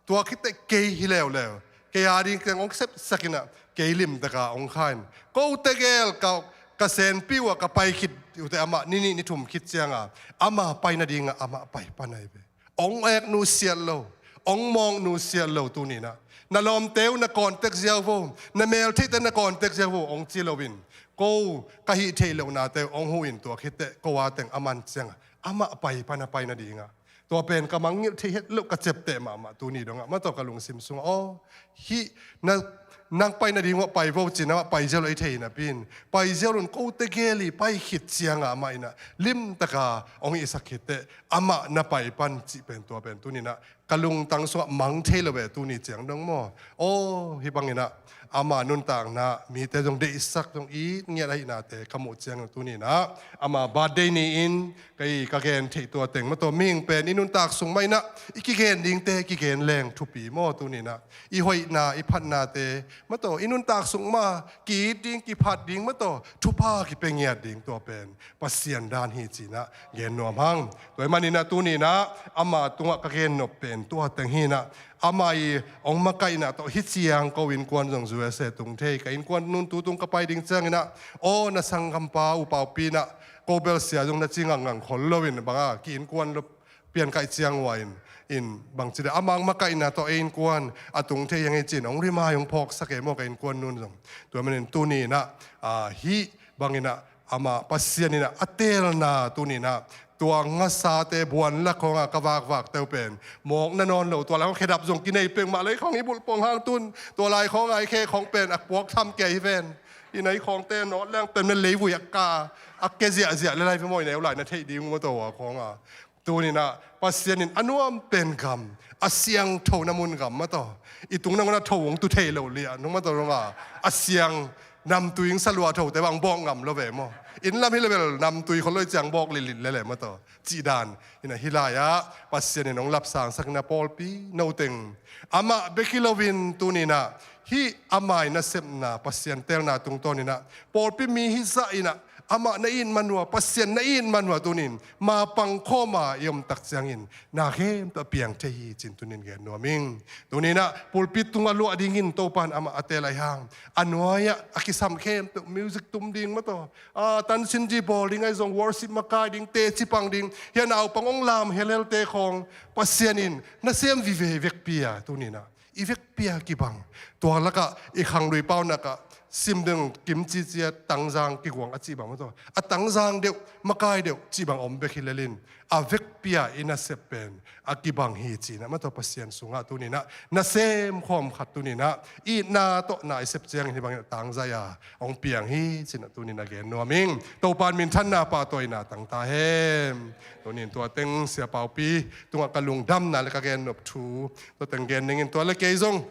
Tua khit teh kei hi leuleu, kei a ding teng hong sepsak in ah, kei limtak a hong kha in. Kote gel ka, ka senpi uh a ka pai khit uh teh amah ni nih ni thum khit ciang a, ama pai nading ah amah pai pan ahi ve. Hong ek nusiat lo, hong mawk nusiat lo. Tuni-in ah na lawmte uh na contact ziau vo, na meltheihte na contact ziau vo hong ci lo in, ko ka hih theih lohnate uh hong huh in, tua khit teh ko a teng a man ciang a amah pai pan a pai nading ah. Tua pen ka mangngilh thei het loh, ka ciapteh mahmah tuni dong ah, mah tawh ka lungsim sungah, aw, hih na, nang pai nading uh ah pai vo ci-in amah pai ziau lo i theih napi in, pai ziau lo in, kote gel i pai khit ciang a amah in ah limtak a hong hihsak khit teh amah na pai pan cih pen, tua pen tuni-in ah ka lungtang sungah mang thei lo ve, tuni ciang dong maw. Aw, hih bangin ah ama nuntakna mite zong deihsak, zong it ngiat ahihnate ka muh ciang, tuni-in ah ama birthday ni-in kei ka gen theih tua teng mah tawh, mihing pen i nuntak sung mah in ah i kigen dingte kigen leng thupi maw. Tuni-in ah i hoihna, i phatnate mah tawh, i nuntak sung mah ki-it ding, kiphat ding mah tawh, thupha kipia ngiat ding, tua pen Pasian dan hi ci-in ah gen nuam hang. Tua ahih manin ah tuni-in ah ama tungah ka gen nop pen tua teng hi-in ah, ama i hong makaihna tawh hih ciang ko innkuan zong U S A tung thei. Ka innkuan nun tu tung ka pai ding ciangin ah, aw, na sanggampa U Paupi in ah ko bel sia zong na ci ngangngang khol lo in, bang a, ki innkuan lo piankaih ciang uh a in, in bangci deh, ama hong makaihna tawh ei innkuan a tung thei hi hang ei ci-in hong remind, hong phawksak e maw, ka innkuan nun zong. Tua ahih manin tuni-in ah, ah, hih bangin ah ama Pasian in ah a teelna tuni-in ah, tua ngasate buan lak khawng a ka vakvakte uh pen mawkna nawn lo, tua lai khawng khedap zong kinei peuhmah lei khawng i bulh pong hang tun, tua lai khawng a i khe khawng pen a puak tham kei hi ven. I nei khawngte nawt leng pen na leivui a ka, a ke ziahziah le lai ve maw, i neu lai na theih ding uh mah tawh a khawng a. Tuni-in ah Pasian in a nuam pen gam, a siangthona mun gam mah tawh, i tung nangawn a tho hong tu thei lo liah nung mah tawh dong a, a siang namtui ing salua thote bang bawk ngam lo ve maw. Inn lam hi le bel namtui khol lo i ciang bawk litlit lele mah tawh, cih dan in ah, hih lai-ah Pasian in hong lapsangsak in ah pawlpi no teng, amah bek hi loin tuni-in ah hih ama i nasepna, Pasian teelna tungtawnin ah pawlpi mi hih zah in ah amah na it man uh a, Pasian na it man uh a, tuni-in ma pang khawm a i om tak ciangin na khempeuh a piang thei hi ci-in tuni-in gen nuam ing. Tuni-in ah pulpit tungah luah dingin Topa'n amah a teel ahih hang, a nuai-ah a kisam khempeuh music tum ding mah tawh, a, tansin di bawl ding ahi zong, worship makai ding, teci pang ding, hih a naupang hong lam helhelte khawng Pasian in nasem vive vekpi a, tuni-in ah I vekpi-a kibang. Tua lakah i khanglui pau nakah sim ding kim cicia tangzang kiguang a cih bang maw taw. A tangzang deuh, makai deuh cih bang om bek hi lelin, a vekpi-a i nasep pen a kibang hi ci-in ah maw taw, Pasian sungah tuni-in ah nasem khawm khat tuni-in ah itna tawh na i sep ciangin hih bangin a tangzai-a hong piang hi ci-in ah tuni-in ah gen nuam ing. Topa'n minthanna, pahtawina tang ta hen. Tuni-in tua teng Sia Paupi tungah ka lungdamna le ka gennop thu tua teng gen ningin, tua le kei zong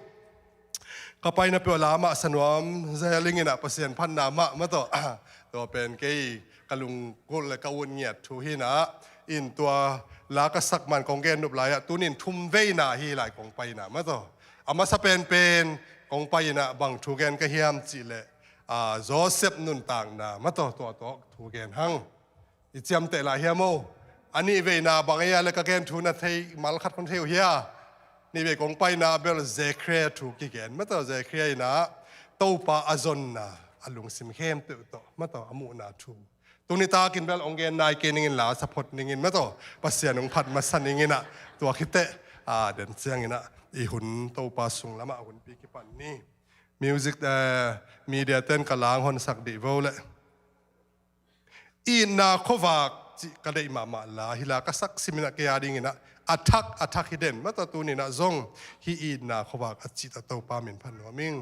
ka paina peuh lam ah sa nuam zel ing in ah, Pasian phatna mah maw taw. Tua pen kei ka lunggulh le ka ut ngiat thu hi-in ah, in tua la ka sak man kong gennop lai-ah tuni-in thumveina hi lai kong paina maw taw. A masa penpen kong pai-in ah bang thu gen ka hiam cih leh, ah, Joseph nuntakna maw taw, tua tawh thu gen hang. I ciamteh lai hiam aw? A nihveina bang ei a le ka gen thu na thei, mal khat khong thei uh hia? Nihvei kong paina bel Zechariah thu kigen maw taw, Zechariah in ah Topa a zonna, a lungsim khempeuh tawh maw taw, a muhna thu. Tuni takin bel hong gen nai kei ningin, la sa phot ningin maw taw, Pasian hong phat masa ningin ah, tua khit teh, ah, den ciangin ah i hun Topa sung lamah hunpi kipan ni. Music, eh, media ten ka lang honsak dih vo leh. Itna khuavak cih ka deih mahmah la hi la, ka sak simin ah kei a dingin ah a thak, a thak hi den maw taw, tuni-in ah zong hih itna khuavak a cih tawh Topa min phat nuam ing.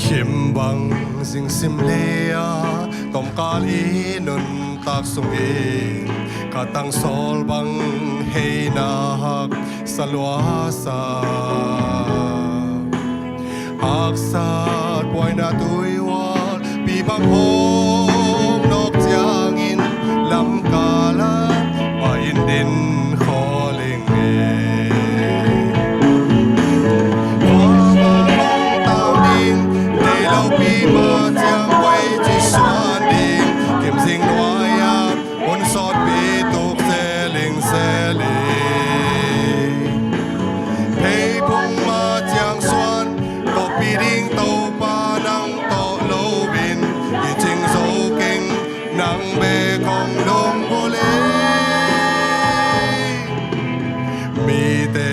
Khimbang zingsim lei-a tomkal i nuntak sungin ka tangsawl bang hei na haksa luasa. Haksat buaina tuihual pi bang hong nawk ciangin lamkal ah pai-in din khawl ing e. Khuavak hong tang ding, deih lopi mah ciang huaici suan ding, kimzing nuai-ah hun sawtpi tuk zel ing, zel ing. Pheiphung mah ciang suan, kawppi ding Topa nang tawh loin kicing zo keng, nang bek hong lunggulh e. Mite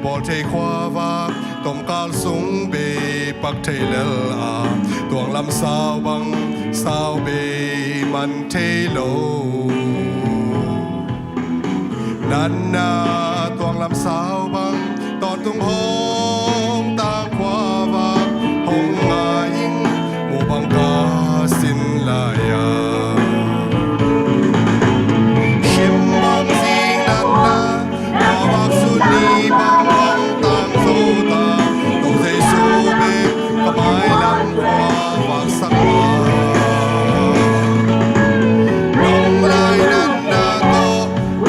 bawl thei khuavak tomkal sung bei pak thei lel a, tuanglam sau bang sau bei man thei lo. Natna tuanglam sau bang tawntung hong tang khuavak hong ngai ing, mu bang ka sin lai-a. Khimbang zing natna khuavak suni bang hong tang zo ta, Topa Jesu bek ka mailam khuavak sak ma. Nong lainatna tawh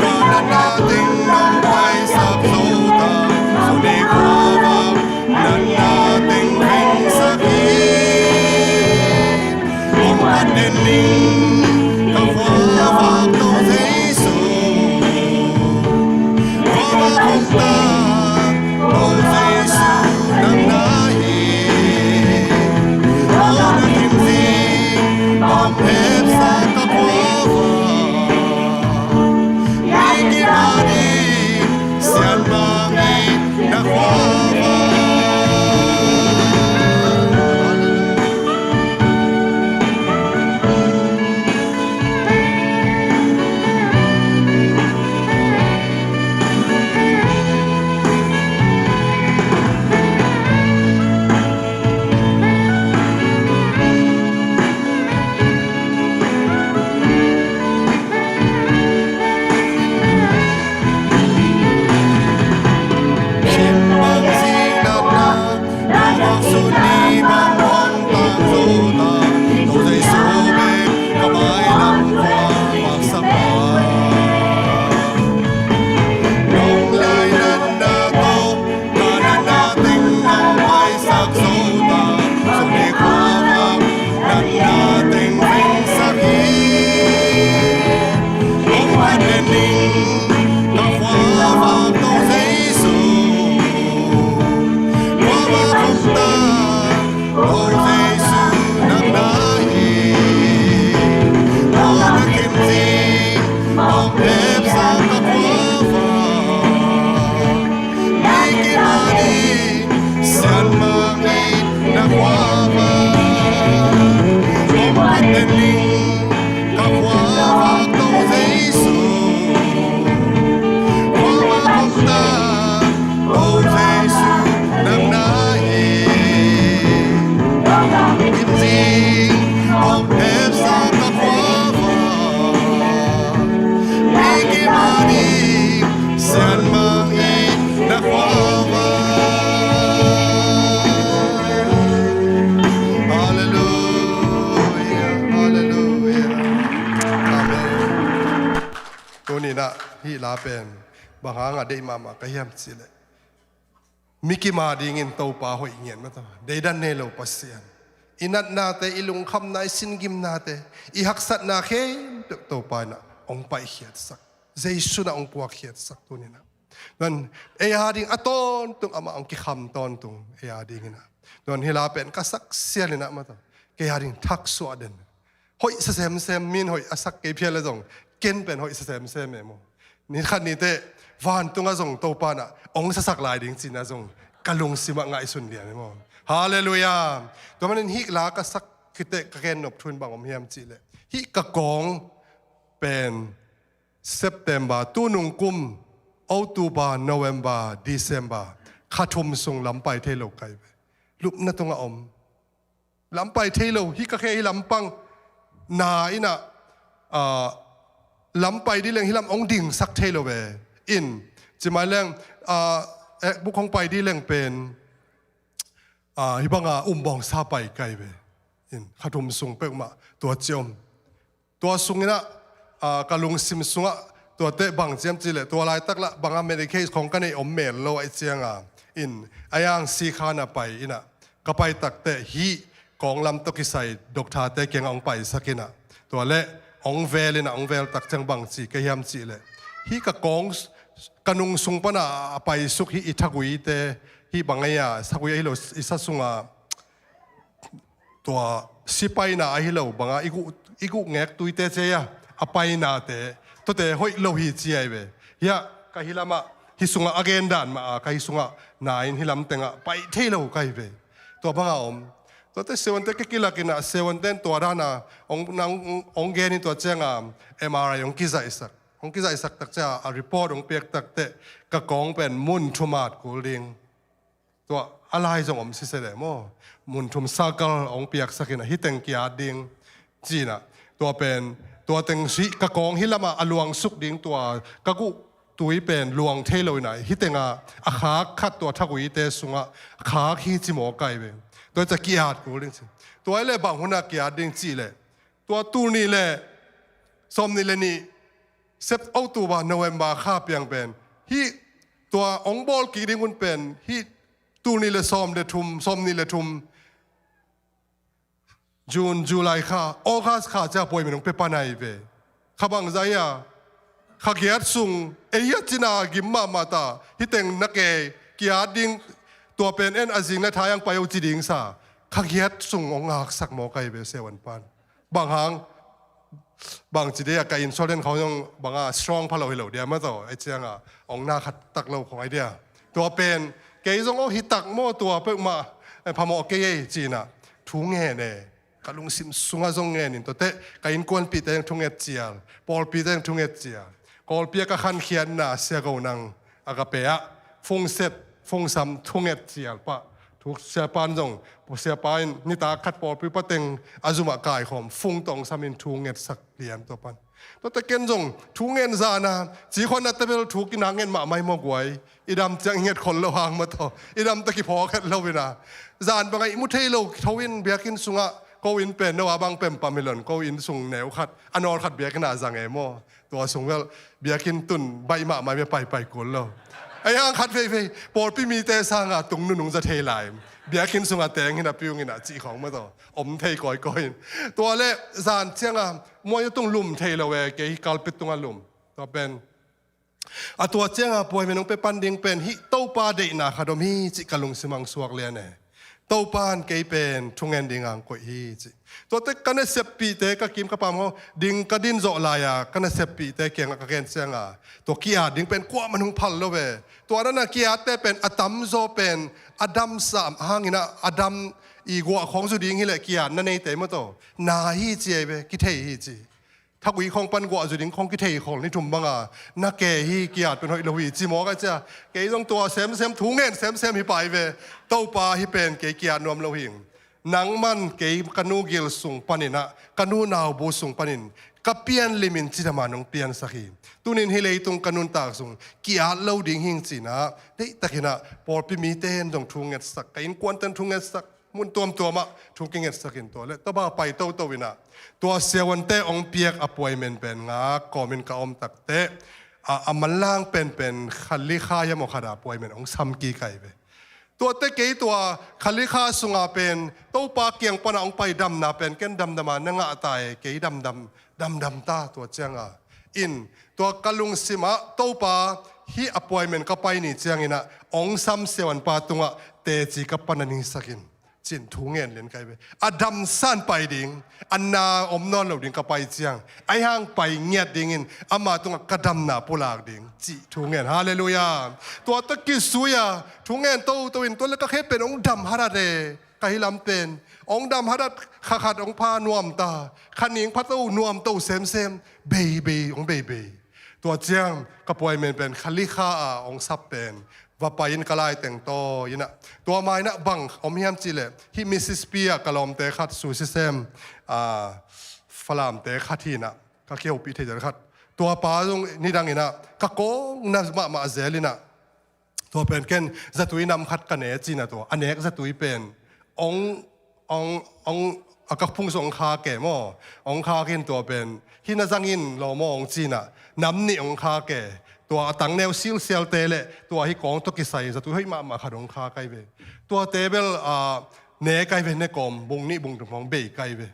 ka natna teng nong paisak zo ta, suni khua Ka khuavak To Jesu, khuavak khop ta To Jesu, nang na hi. Tua na khin zing hong hepsa ka khuavak, mi kim a ding sianmang in na khuavak. Hong phat den ning ka khuavak To Jesu, khuavak khop ta To Jesu, nang na hi. Kim zing hong hepsa ka khuavak, mi kim a ding sianmang in na khuavak. Halleluia, halleluia. Amen. Tuni-in ah hih la pen bang hangah deih mahmah ka hiam cih leh, mi kim a dingin Topa hoih ngiat mah tawh, deidan nei lo Pasian, i natnate, i lungkhamna, i singimnate, i haksatna khempeuh Topa in ah hong paikhiatsak, Jesu in ah hong puakkhiatsak tuni-in ah. Tua ei a ding a tawntung amah hong kikham tawntung ei a dingin ah. Tua hih la pen ka sak sialin ah mah tawh, kei a ding thaksuah den. Hoih sa semsem, min hoih a sak kei phial le zong, ken pen hoih sa semsem e maw. Ni khat ni teh vantungah zong Topa in ah hong sasak lai ding ci-in ah zong ka lungsimah ngaihsun lian e maw. Halleluia. Tua manin hih la ka sak khit teh ka gen nop thu in bang om hiam cih leh, hih ka kawng pen September, tunung kum October, November, December, kha thum sung lam pai thei lo ka hi ve. Lupna tungah om. Lam pai thei lo, hih ka khe hih lam pang na in ah, ah, lam pai dih leng hih lam hong dingsak thei lo ve. In, ci mai leng, ah, eh, buk hong pai dih leng pen, ah, hih banga umbawngsa pai ka hi ve. In, kha thum sung peuhmah tua ci om. Tua sungin ah, ah, ka lungsim sungah, tua teh bang ci hiam cih leh, tua laitak lah bangah Medicaid khong ka neih om mel lo ahih ciangin, in, a yang sikha na pai in ah, ka pai tak teh hih kawng lam tawh kisai doctor-te kiangah hong paisak in ah, tua leh hong vel in ah, hong vel tak ciang bang ci ka hiam cih leh, hih ka kawng, ka nung sung pan a paisuk hih i thaguite, hih bang ei a, sagui ahi lo, i sa sungah tua si paina ahi lo banga i guh, i guh ngek tuite ci a, a painate, tuate hoih lo hi ci ahi ve. Hiah ka hih lamah, hih sungah a gen dan mah a, ka hih sungah na in hih lam tengah pai thei lo ka hi ve. Tua banga om. Tuate siavuante ka kilak in ah, siavuante in tua dana hong, nang, hong gen in tua cianga M R I hong kizaihsak. Hong kizaihsak tak ciang a report hong piak tak teh, ka kawng pen mun thum at kul ding. Tua a lai zong om siseh leh maw, mun thum circle hong piaksak in ah, hih teng ki-at ding ci in ah. Tua pen, tua teng si ka kawng hih lamah a luangsuk ding, tua ka guh tui pen luang thei lo in ah, hih tengah a khak khat tua thaguite sungah khak hi ci maw ka hi ve. Tua ciang ki-at kul ding ci. Tua hi leh bang hunah ki-at ding cih leh, tua tul nih leh sawm nih leh nih, Sep-, October, November kha piang pen, hih tua hong bawl kik ding hun pen, hih tul nih leh sawm leh thum, sawm nih leh thum, June, July kha, August kha ciang appointment hong pia pan ahi ve. Kha bangzah hia, kha giat sung, ei hia cina gim mahmah ta, hih teng na kei, ki-at ding, tua pen en a zing na thai ang pai o ci ding sa, kha giat sung hong ngaksak maw ka hi ve, siavuan pan. Bang hang, bang ci dia ka insurance khong zong banga strong pha lo hi lo dia mah tawh, ei cianga hong na khat tak lo khong ai dia. Tua pen, kei zong aw hi tak maw tua peuhmah, eh, phamawh kei ei ci in ah, thu ngen e. Ka lungsim sungah zong ngen in tuate, ka innkuanpihte zong thunget cial, pawlpite zong thunget cial. Kawlpi a ka khankhiatna Sia Go Nang Agape ah, fungset, fungsam thunget cial pah. Thu siapa in zong, siapa in nitak khat pawlpi pateng a zumah kaikhawm, fung tawh hong sam in thungetsak lian tua pan. Tuate ken zong, thungen zana, ci khuan na tebel thu kina ngen mahmah hi maw guai. I dam ciang i nget khol lo hang mah tawh, i dam tawh kiphawk het lo in ah. Zan bangah i mu thei lo, tho in biakinn sungah, ko inn pen no a bang pempam hi lo in, ko inn sung neu khat, a nawl khat biakinn ah zang e maw. Tua sung vel, biakinn tun baih mahmah mia paipai kul lo. Ei hang khat veivei, pawlpi mite sanga tung nunung za thei lai. Biakinn sungah teng hi na piung in ah cih khawng mah tawh, om thei kawikawi in. Tua leh, zan cianga, muai tung lum thei lo e, kei hi kalpit tungah lum. Tua pen a tua cianga puaimen hong pia pan ding pen hih Topa deihna khat om hi cih ka lungsim ah hong suak lian e. Topa in kei pen thungen dinga hong koih hi cih. Tuate ka naseppihte ka kim ka pam hong ding ka din zawh lai-a ka naseppihte kiangah ka gen cianga tua ki-at ding pen kuaman hong phal lo ve. Tua dana ki-atte pen a tamzaw pen a damsa hangin ah a dam i guah khawng zu ding hileh ki-at na neite maw taw na hi ci ei ve, kithei hi ci. Thagui khawng pan guah zu ding khawng kithei khol ni thum banga na ke hi, ki-at pen hoih lo hi ci mawk a cia. Kei zong tua semsem thu ngen semsem hi pai ve. Topa hi pen kei ki-at nuam lo hi. Nangman kei ka nu gil sung paninah ka nu naubu sung panin ka pian limin cidama nong piansak hi. Tunin hi leitung ka nuntak sung ki-at lo ding hing cinah deihtakinah pawlpi mite in zong thu ngetsak, ka innkuanten thu ngetsak, mun tuamtuamah thu kingetsakin tua le taba pai toto inah tua siavuante hong piak appointment pen ngak kawmin ka om takte a, a manlang penpen khalikha hiam aw khata appointment hong sam kik ai ve. Tuate kei tua khalikha sunga pen Topa kiang pana hong pai damna pen ken damdama na ngahta e, kei damdam damdam ta tua cianga in tua ka lungsimah Topa hih appointment ka pai ni cianginah hong sam siavuanpa tungah teci ka pana ningsakin cin thu ngen lian kai ve. A damsan pai ding, a na om nawn lo ding ka pai ciang ahi hang pai ngiat dingin ama tungah ka damna pulak ding cih thu ngen. Halleluiah. Tua ta kisui-a thu ngen toto in tua le ka khe pen hong dam harat e. Ka hi lam pen hong dam harat, kha khat hong pha nuam ta, kha ning pha to nuam to semsem, beibei hong beibei. Tua ciang ka puaimen pen khalikha a hong sap pen va pai in ka laiteng taw inah tua mainah bang om hiam cihleh hih Mississippi ah ka lawmte khat su sisem a Falamte khat hinah ka kihopih thei khat tua pa zong nidanginah ka kawng na mahmah zel inah tua pen ken zatui nam khat ka ne cina tua a nek zatui pen ong ong ong a ka phung sung ong kha ke maw? Ong kha kin tua pen hina zangin lo maw ong cina nam nih ong kha ke tua a tangneu silsialte le tua hi kawng tua kisai zatui hoih mahmah khat ong kha kai ve. Tua tebel a ne kai ve ne kawm bung nih bung tung hong bei kai ve.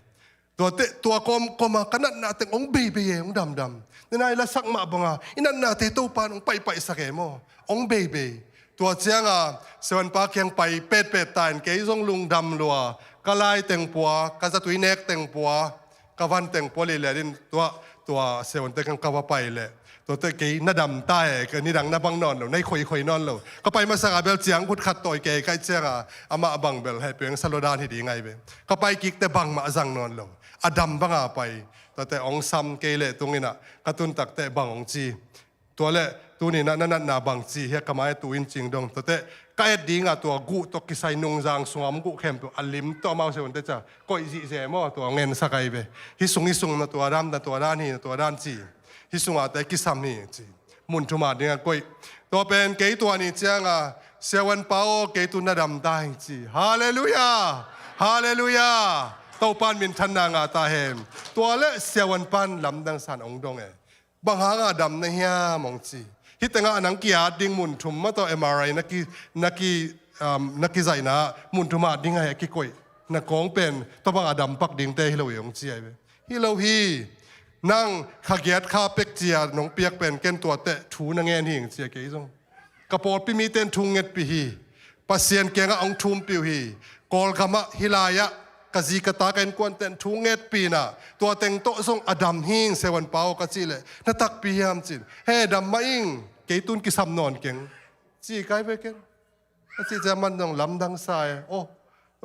Tua te tua kawm kawma ka natna teng ong beibei e ong damdam. Nena i lasak mah banga i natnate Topa in ong paihpaihsak e maw? Ong beibei. Tua cianga sevenpa kiang pai petpet ta in kei zong lungdam lua ka lai teng pua ka zatui nek teng pua ka van teng pua lileh din tua tua sevente kiang ka va pai leh. Tuate kei na dam ta e, ka nidang na bang nawn lo, na i khoikhoi nawn lo. Ka pai masaka bel ciang khut khat tawi kei kaih cianga amah bang bel hehpeng salo dan hi ding ai ve. Ka pai kikte bangmah a zang nawn lo. A dam banga pai. Tuate ong sam kei leh tunginah ka tuntakte bang ong ci. Tua le tuninah na natna bang ci hia ka mai tu in cing dong. Tuate ka et dinga tua guh tua kisai nungzang sunga om guh khempeuh a lim tua amau se unte ca koih zihzeh maw tua ngensak ai ve. Hi sung hi sung na tua dan na tua dan hi na tua dan ci. Hi sungah te kisam hi ci. Mun thuma dinga koih. Tua pen kei tua ni cianga siavuan pa aw kei tu na dam ta hi ci. Halleluiah. Halleluiah. Topan minthanna ngah ta hen. Tua le siavuan pan lamdang san ong dong e. Bang hanga dam na hiam ong ci. Hih tengah nang ki-at ding mun thum mataw M R I na ki na ki um, na kizaihna mun thuma dinga heh kikoih. Na kawng pen tua banga dam pak dingte hi lo hi ong ci ai ve. Hi lo hi. Nang kha giat kha pek cia nong piak pen ken tuate thu na ngen hi ong cia kei zong. Ka pawlpi mite in thu ngetpih hi. Pasian kiangah ong thumpih uh hi. Kawlgamah hi lai-ah ka zi ka ta ka innkuanten thu ngetpihna tua teng tawh zong a dam hing sevenpa aw ka cih leh na takpi hiam cin he dam mah ing kei tun kisam nawn keng ci kai ve ken. A cih cia man zong lamdang sa e aw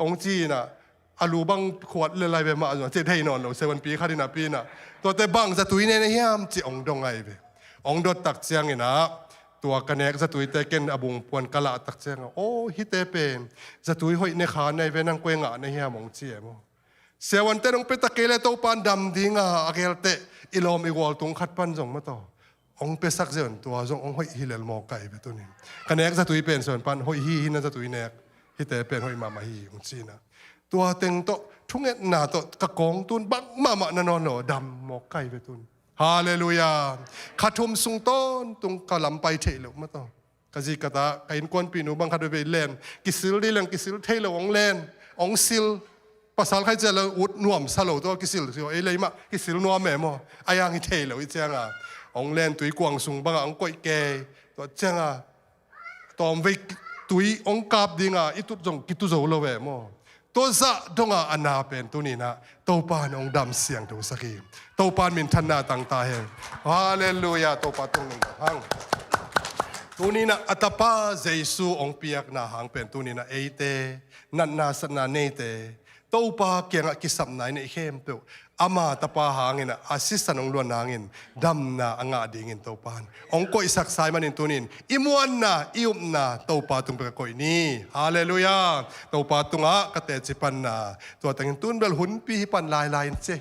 ong ci inah a lu bang khuat le lai ve mah zong a cih thei nawn lo sevenpi khat inah pi inah tuate bang zatui ne na hiam ci ong dong ai ve. Ong dot tak cianginah tua ka nek zatuite ken a bung puan ka lah tak cianga aw hite pen zatui hoih ne kha nai ve nang koi ngah na hiam ong ci e maw? Siavuante nong pia tak kei le Topan dam dinga a gelte i lawm i gual tung khat pan zong mataw ong piasak zion tua zong ong hoih hi lel maw kai ve tunin. Ka nek zatui pen siavuan pan hoih hi hi na zatui nek hite pen hoih mahmah hi ong cinah. Tua teng tawh thungetna tawh ka kawng tun bang mahmah na nawn lo dam maw kai ve tun. Halleluiah. Kha thum sung tawntung ka lam pai theih loh mataw. Ka zi ka ta ka innkuanpihnu bang khat veve len kisil dih leng kisil thei lo ong len ong sil. Pasal khai cia lo ut nuam sa lo tua kisil sio ei lei mah kisil nuam e maw? A yang hi thei lo i cianga Hong len tui kuang sung bangah hong koih kei. Tua cianga tawmvei tui hong kap dinga i tut zong kitu zo lo ve maw? Tua zah donga a na pen tuninah Topa in hong dam siangthosak hi. Topa in minthanna tangta hen. Halleluiah. Topa tung nung hang. Tuninah a tapa Jesu hong piakna hang pen tuninah eite natna satna neite Topa kiangah kisapna i neih khempeuh ama tapa hangin a sisan hong luan hangin damna a ngah dingin Topa in hong koihsak sai manin tunin i muanna i upna Topa tung pek a koih ni. Halleluiah. Topa tungah ka teci panna tua tangin tun bel hunpi hi pan lailai in ci.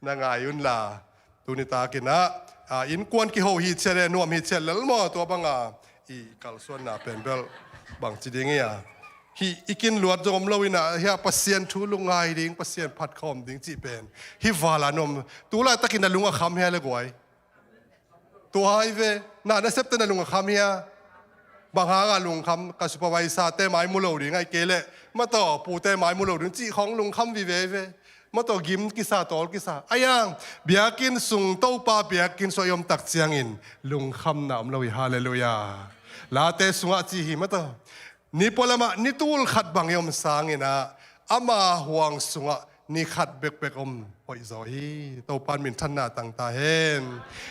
Na ngai unla. Tuni takinah innkuan kiho hi ciat le nuam hi ciat lel maw tua banga i kalsuanna pen bel bangci ding ia hi i kin luat zong om lo inah hia Pasian thu lungngai ding Pasian phat khawm ding cih pen hi vala nuam tu laitakin na lung a kham hia le guai. Tua hi ve. Na na septe na lung a kham hia? Bang hanga lungkham ka supervisor te mai mu lo ding ai kei leh mataw pute mai mu lo ding cih khawng lungkham vive ve. Mataw gim kisa tawl kisa aiang biakinn sung Topa biakinn sung a i om tak ciangin lungkhamna om lo hi. Halleluiah. Late sungah ci hi mataw ni pualamah ni tul khat bang i om sanginah ama huang sungah ni khat bekbek om hoihzaw hi. Topa in minthanna tangta hen.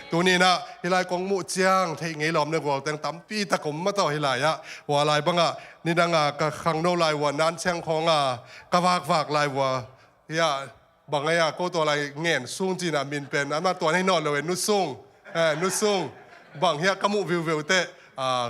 Tuninah hilai kong muh ciang theih ngei lawm le gualteng tampi tak om mataw hilai ah hua lai bangah nidanga ka khangno lai vua nan ciang khawnga ka vakvak lai vua hia bang aia ko tua lai ngen sung cinah min pen ama tuan hei nawn lo e nusung. Eh, nusung bang hiah ka muh viuveu teh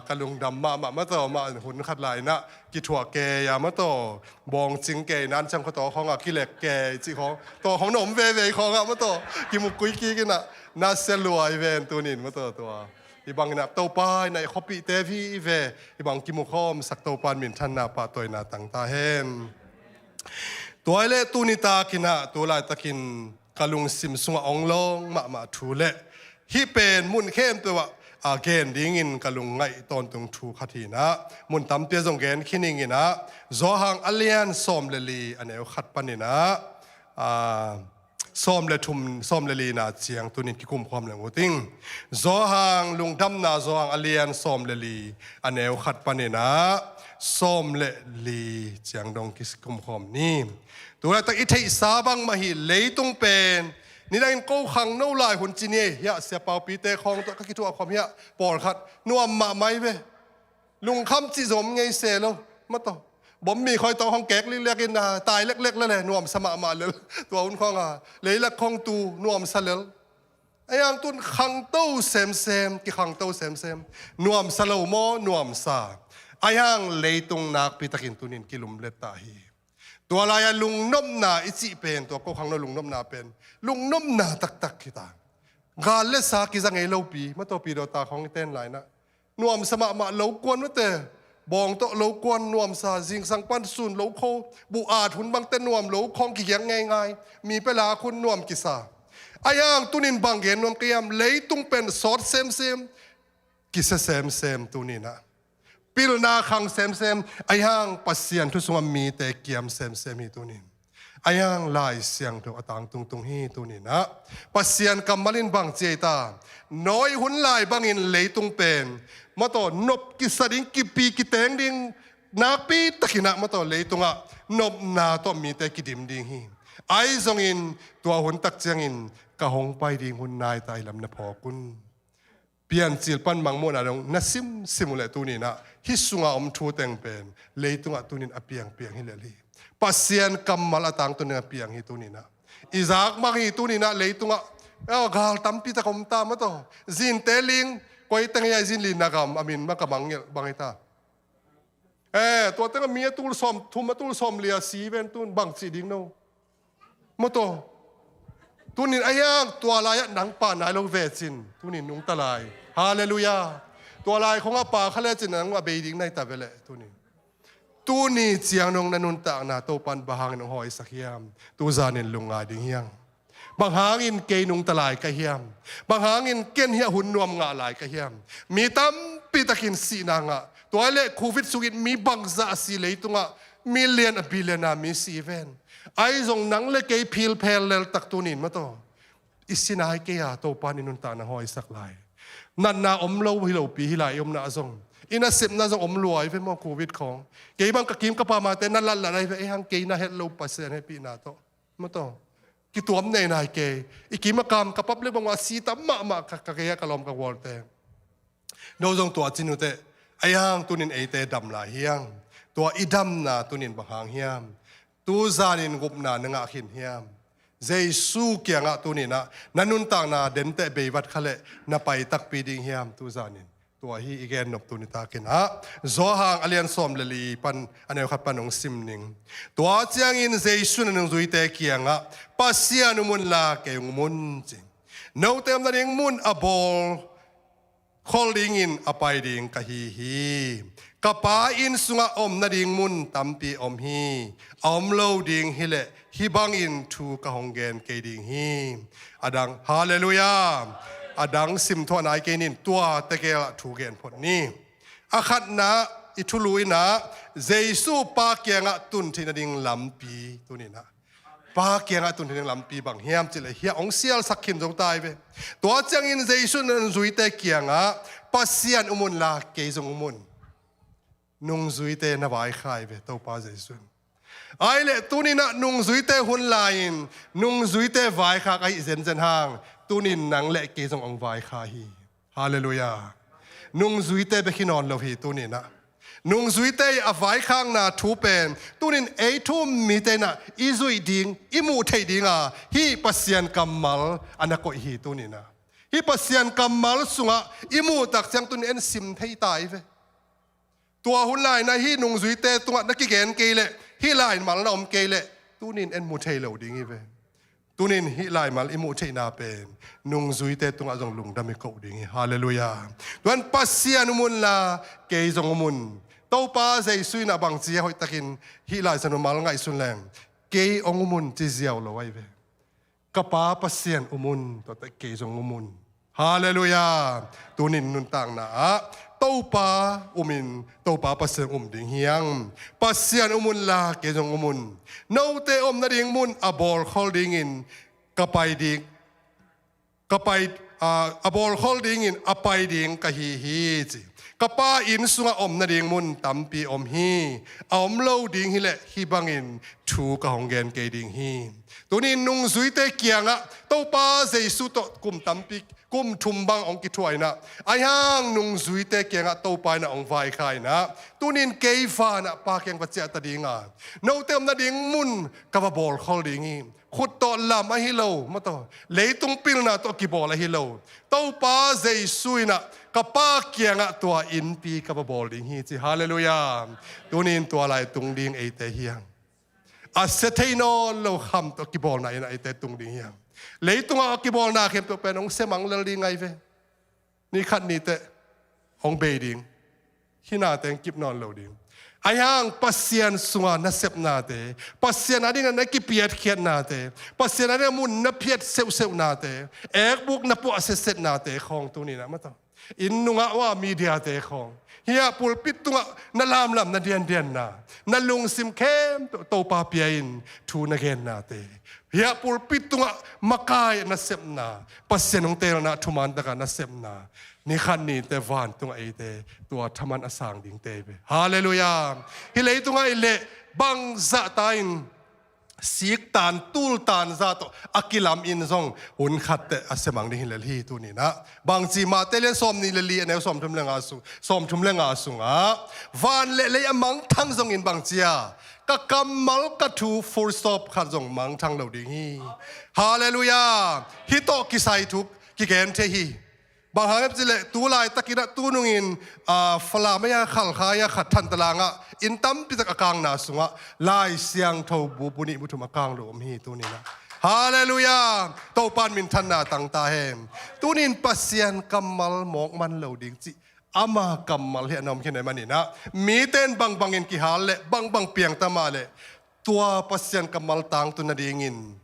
ka lungdam mahmah mataw mah hun khat lainah kithuah kei a mataw bawngcing kei nan ciang khawtaw khawngah kilek kei cih khawng taw khawng na om veve khawngah mataw kimu kuikik inah na sia luai ven tunin mataw tua hi banginah Topa inah i khuapihte vi ve hi bang kimu khawmsak Topa in minthanna pahtawina tangta hen. Tua hi leh tuni takinah tu laitakin ka lungsim sungah ong lawng mahmah thu le hih pen mun khempeuh ah a gen dingin ka lungngaih tawntung thu khat hinah mun tampi a zong gen khin inginah Zawhang a lian sawm le li a neu khat paninah sawm le thum sawm le lina ciang tunin kikumkhawm leng uh ting. Zawhang lungdamna Zawhang a lian sawm le li a neu khat paninah sawm le li ciang dong kikumkhawm ni. Tulaitak i theihsa bangmah hi leitung pen nidangin ko khangno lai hun ci ni ei hiah siapaupite khawng tawh ka kithuah khawm hiah pawlkhat nuam mahmah hi ve. Lungkham cih zong om ngei se lo mataw. Bom mi khoi tawh khawng kek likliak in tai leklek lele nuamsa mahmah lel. Tua hun khawng a leilak khawng tu nuamsa lel. Aiang tun khangto semsem kikhangto semsem nuamsa lo maw nuamsa. Aiang leitung nakpitakin tunin kilumlet ta hi. Tua lai-a lungnopna i cih pen tua ko khangno lungnopna pen lungnopna taktak hi ta. Gal le sa kiza ngei lopi mataw pi dawta khawng i ten lainah nuamsa mahmah lo kuan mate. Bawng tawh lo kuan nuamsa zingsang pan sun lo kho buh at hun bangte nuam lo khawng kigiak ngeingai mi pia lak hun nuam kisa. Aiang tunin bang gen nuam ka hiam leitung pen sawt semsem kisia semsem tuninah pilna khang semsem aiang Pasian thu sungah mite kiam semsem hi tunin. Aiang Lai Siangtho a tangtungtung hi tuninah Pasian kammal in bang ci ei ta. Nawi hun lai bangin leitung pen mataw nop kisa ding kipi kiteng ding nakpitakinah mataw leitungah nopna tawh mite kidim ding hi. Ai zongin tua hun tak ciangin ka hong pai ding hun nai ta hi lam na phawk un. Piancil pan mangmuhna dong na simsim uh leh tuninah hih sunga om thu teng pen leitungah tunin a piangpiang hi lel hi. Pasian kammal a tangtun ding a piang hi tuninah i zakmang hi tuninah leitungah gal tampi tak om ta mataw. Zinte ling koi teng hi a i zin lin na gam a min ma ka mangngilh bang hi ta. Eh, tua tengah mi a tul sawm thum a tul sawm lia si ven tun bang cih ding no. Mawtaw. Tunin a hiang tua lai-ah nang pa nai lo vecin tunin nungta lai. Halleluiah. Tua lai khongah pa kha lecin nang a bei ding nai ta veleh tunin. Tuni ciang nong na nuntakna Topan bang hangin hong hawisak hiam? Tuzanin lungngai ding hiang. Bang hangin kei nungta lai ka hiam? Bang hangin ken hiah hun nuam ngah lai ka hiam? Mi tampi takin sihna ngah. Tua leh covid sungin mi bangzah a si leitungah million a billion a mi si ven. Ai zong nang le kei philphel leltak tunin mawtaw. I si nai kei a, Topa in i nuntakna hawisak lai. Natna om lo hi lopi hi lai i omna zong, i nasepna zong om lua hi ve maw, covid khawng. Kei bang ka kim ka pam a te na latlat ahi ve, ei hang kei na het lo Pasian hehpihna tawh. Maw taw. Kituam nei nai kei. I kim a kam ka pap le bang a si ta mahmah ka, ka kei a ka lawm ka gualte. No zong tua ci nuteh, a iang tunin eite dam lai hiam? Tua i damna tunin bang hang hiam? Tuzanin gupna na ngah khin hiam? Jesu kiangah tuninah na nuntakna denteh beivat kha leh na pai takpi ding hiam tuzanin? Tua hi i gennop tuni takinah Johan a lian sawm le li pan a neu khat pan hong sim ning. Tua ciangin Jesu in a nungzuite kiangah, Pasian um unla kei hong um un, ci. Note om nading mun a bawl khol dingin a pai ding ka hi hi. Ka Pa inn sungah om nading mun tampi om hi. A om lo ding hileh hih bangin thu ka hong gen kei ding hi. A dang, Halleluiah. A dang simthuah nai kei nin, tua tegel ah thu gen phot ni. A khatna, i thulu innah Jesu Pa kiangah tun theih nading lampi tuninah Pa kiangah tun theih nading lampi bang hiam cihleh hiah hong sialsak khin zong tai ve. Tua ciangin Jesu in a nungzuite kiangah, Pasian um unla kei zong um un. Nungzuite na vaikhai ve Topa Jesu in. Ai leh tuninah nungzuite hun lai-in nungzuite vaikhak ahi zenzen hang, tunin nang le kei zong hong vaikhak hi. Halleluiah. Nungzuite bek hi nawn lo hi tuninah. Nungzuite a vaikhakna thu pen tunin ei thu-um mite inah i zuih ding, i muh theih dinga hih Pasian kammal a na koih hi tuninah. Hih Pasian kammal sungah i muh tak ciang tunin en sim thei ta hi ve. Tua hun lai-inah hih nungzuite tungah na kigen kei leh, hih laimal na om kei leh, tunin en mu thei lo ding hi ve. Tunin hih laimal i muh theihna pen nungzuite tungah zong lungdam i koh ding hi. Halleluiah. Tuan Pasian um unla kei zong um un. Topa Jesu inah bangci a hoihtakin hih Lai Siangtho mal ngaihsun leng, kei hong um un ci ziau lo ahi ve. Ka Pa Pasian um un, tuate kei zong um un. Halleluiah. Tunin nuntakna ah Topa umin, Topa Pasian um ding hiang. Pasian um unla kei zong um un. Note om nading mun a bawlkhol dingin ka pai ding, ka pai, a, a bawlkhol dingin a pai ding ka hi hi, ci. Ka Pa inn sungah om nading mun tampi om hi. A om lo ding hileh hih bangin thu ka hong gen kei ding hi. Tunin nungzuite kiangah Topa Jesu tawh kum tampi, kum thum bang hong kithuah inah, aihang nungzuite kiangah Topa inah hong vaikhak inah, tunin kei vanah Pa kiang va ciahta dinga, note om nading mun ka va bawlkhol ding hi. Khut tawh lam ahi lo, maw taw, leitung pilna tawh kibawl ahi lo. Topa Jesu inah ka Pa kiangah tua innpi ka va bawl ding hi, ci. Halleluiah. Tunin tua lai tung ding eite hiang. A sia thei nawn lo kham tawh kibawlna inah eite tung ding hiang. Leitungah a kibawlna khempeuh pen hong sia mang lel ding ahi ve. Ni khat ni teh hong bei ding. Hih nate hong kip nawn lo ding. Aihang Pasian sunga nasepnate, Pasian adingin na kipiatkhiatnate, Pasian adingin mun na phiat seuhseuhnate, ekbuk na puah setsetnate khawng tuninah, maw taw, inn nungah ua mediate khawng, hiah pulpit tungah na lamlam na diandianna, na lungsim khempeuh Topa pia-in thu na gennate, hiah pulpit tungah makai nasepna, Pasian hong teelna thuman taka nasepna, ni khat ni teh vantungah eite tua thaman a sang dingte hi ve. Halleluiah. Hih leitungah i leh bangzah ta in siktan tultan zah tawh a kilamin zong hun khat teh a sia mang ding hi lel hi tuninah. Bangci Mate lian sawmnih le li a neu sawmthum le nga sung, sawmthum le nga sungah, van le lei a mangthang zongin bangci a, ka kammal ka thu full stop khat zong mangthang lo ding hi. Halleluiah. Hih tawh kisai thu kigen thei hi. Bang hang hiam cihleh tu laitakinah tunungin, a, Falam ahi a, Khalkha ahi a, khat Thantlang ah inn tampitak a kangna sungah Lai Siangtho bu bu nih bu thum a kang lo om hi tuninah. Halleluiah. Topa in minthanna tang ta hen. Tunin Pasian kammal mawk man lo ding cih ama kammal hi a na om khin ahih maninah, mite in bangbangin kihal leh bangbang piangta mah leh, tua Pasian kammal tangtun nadingin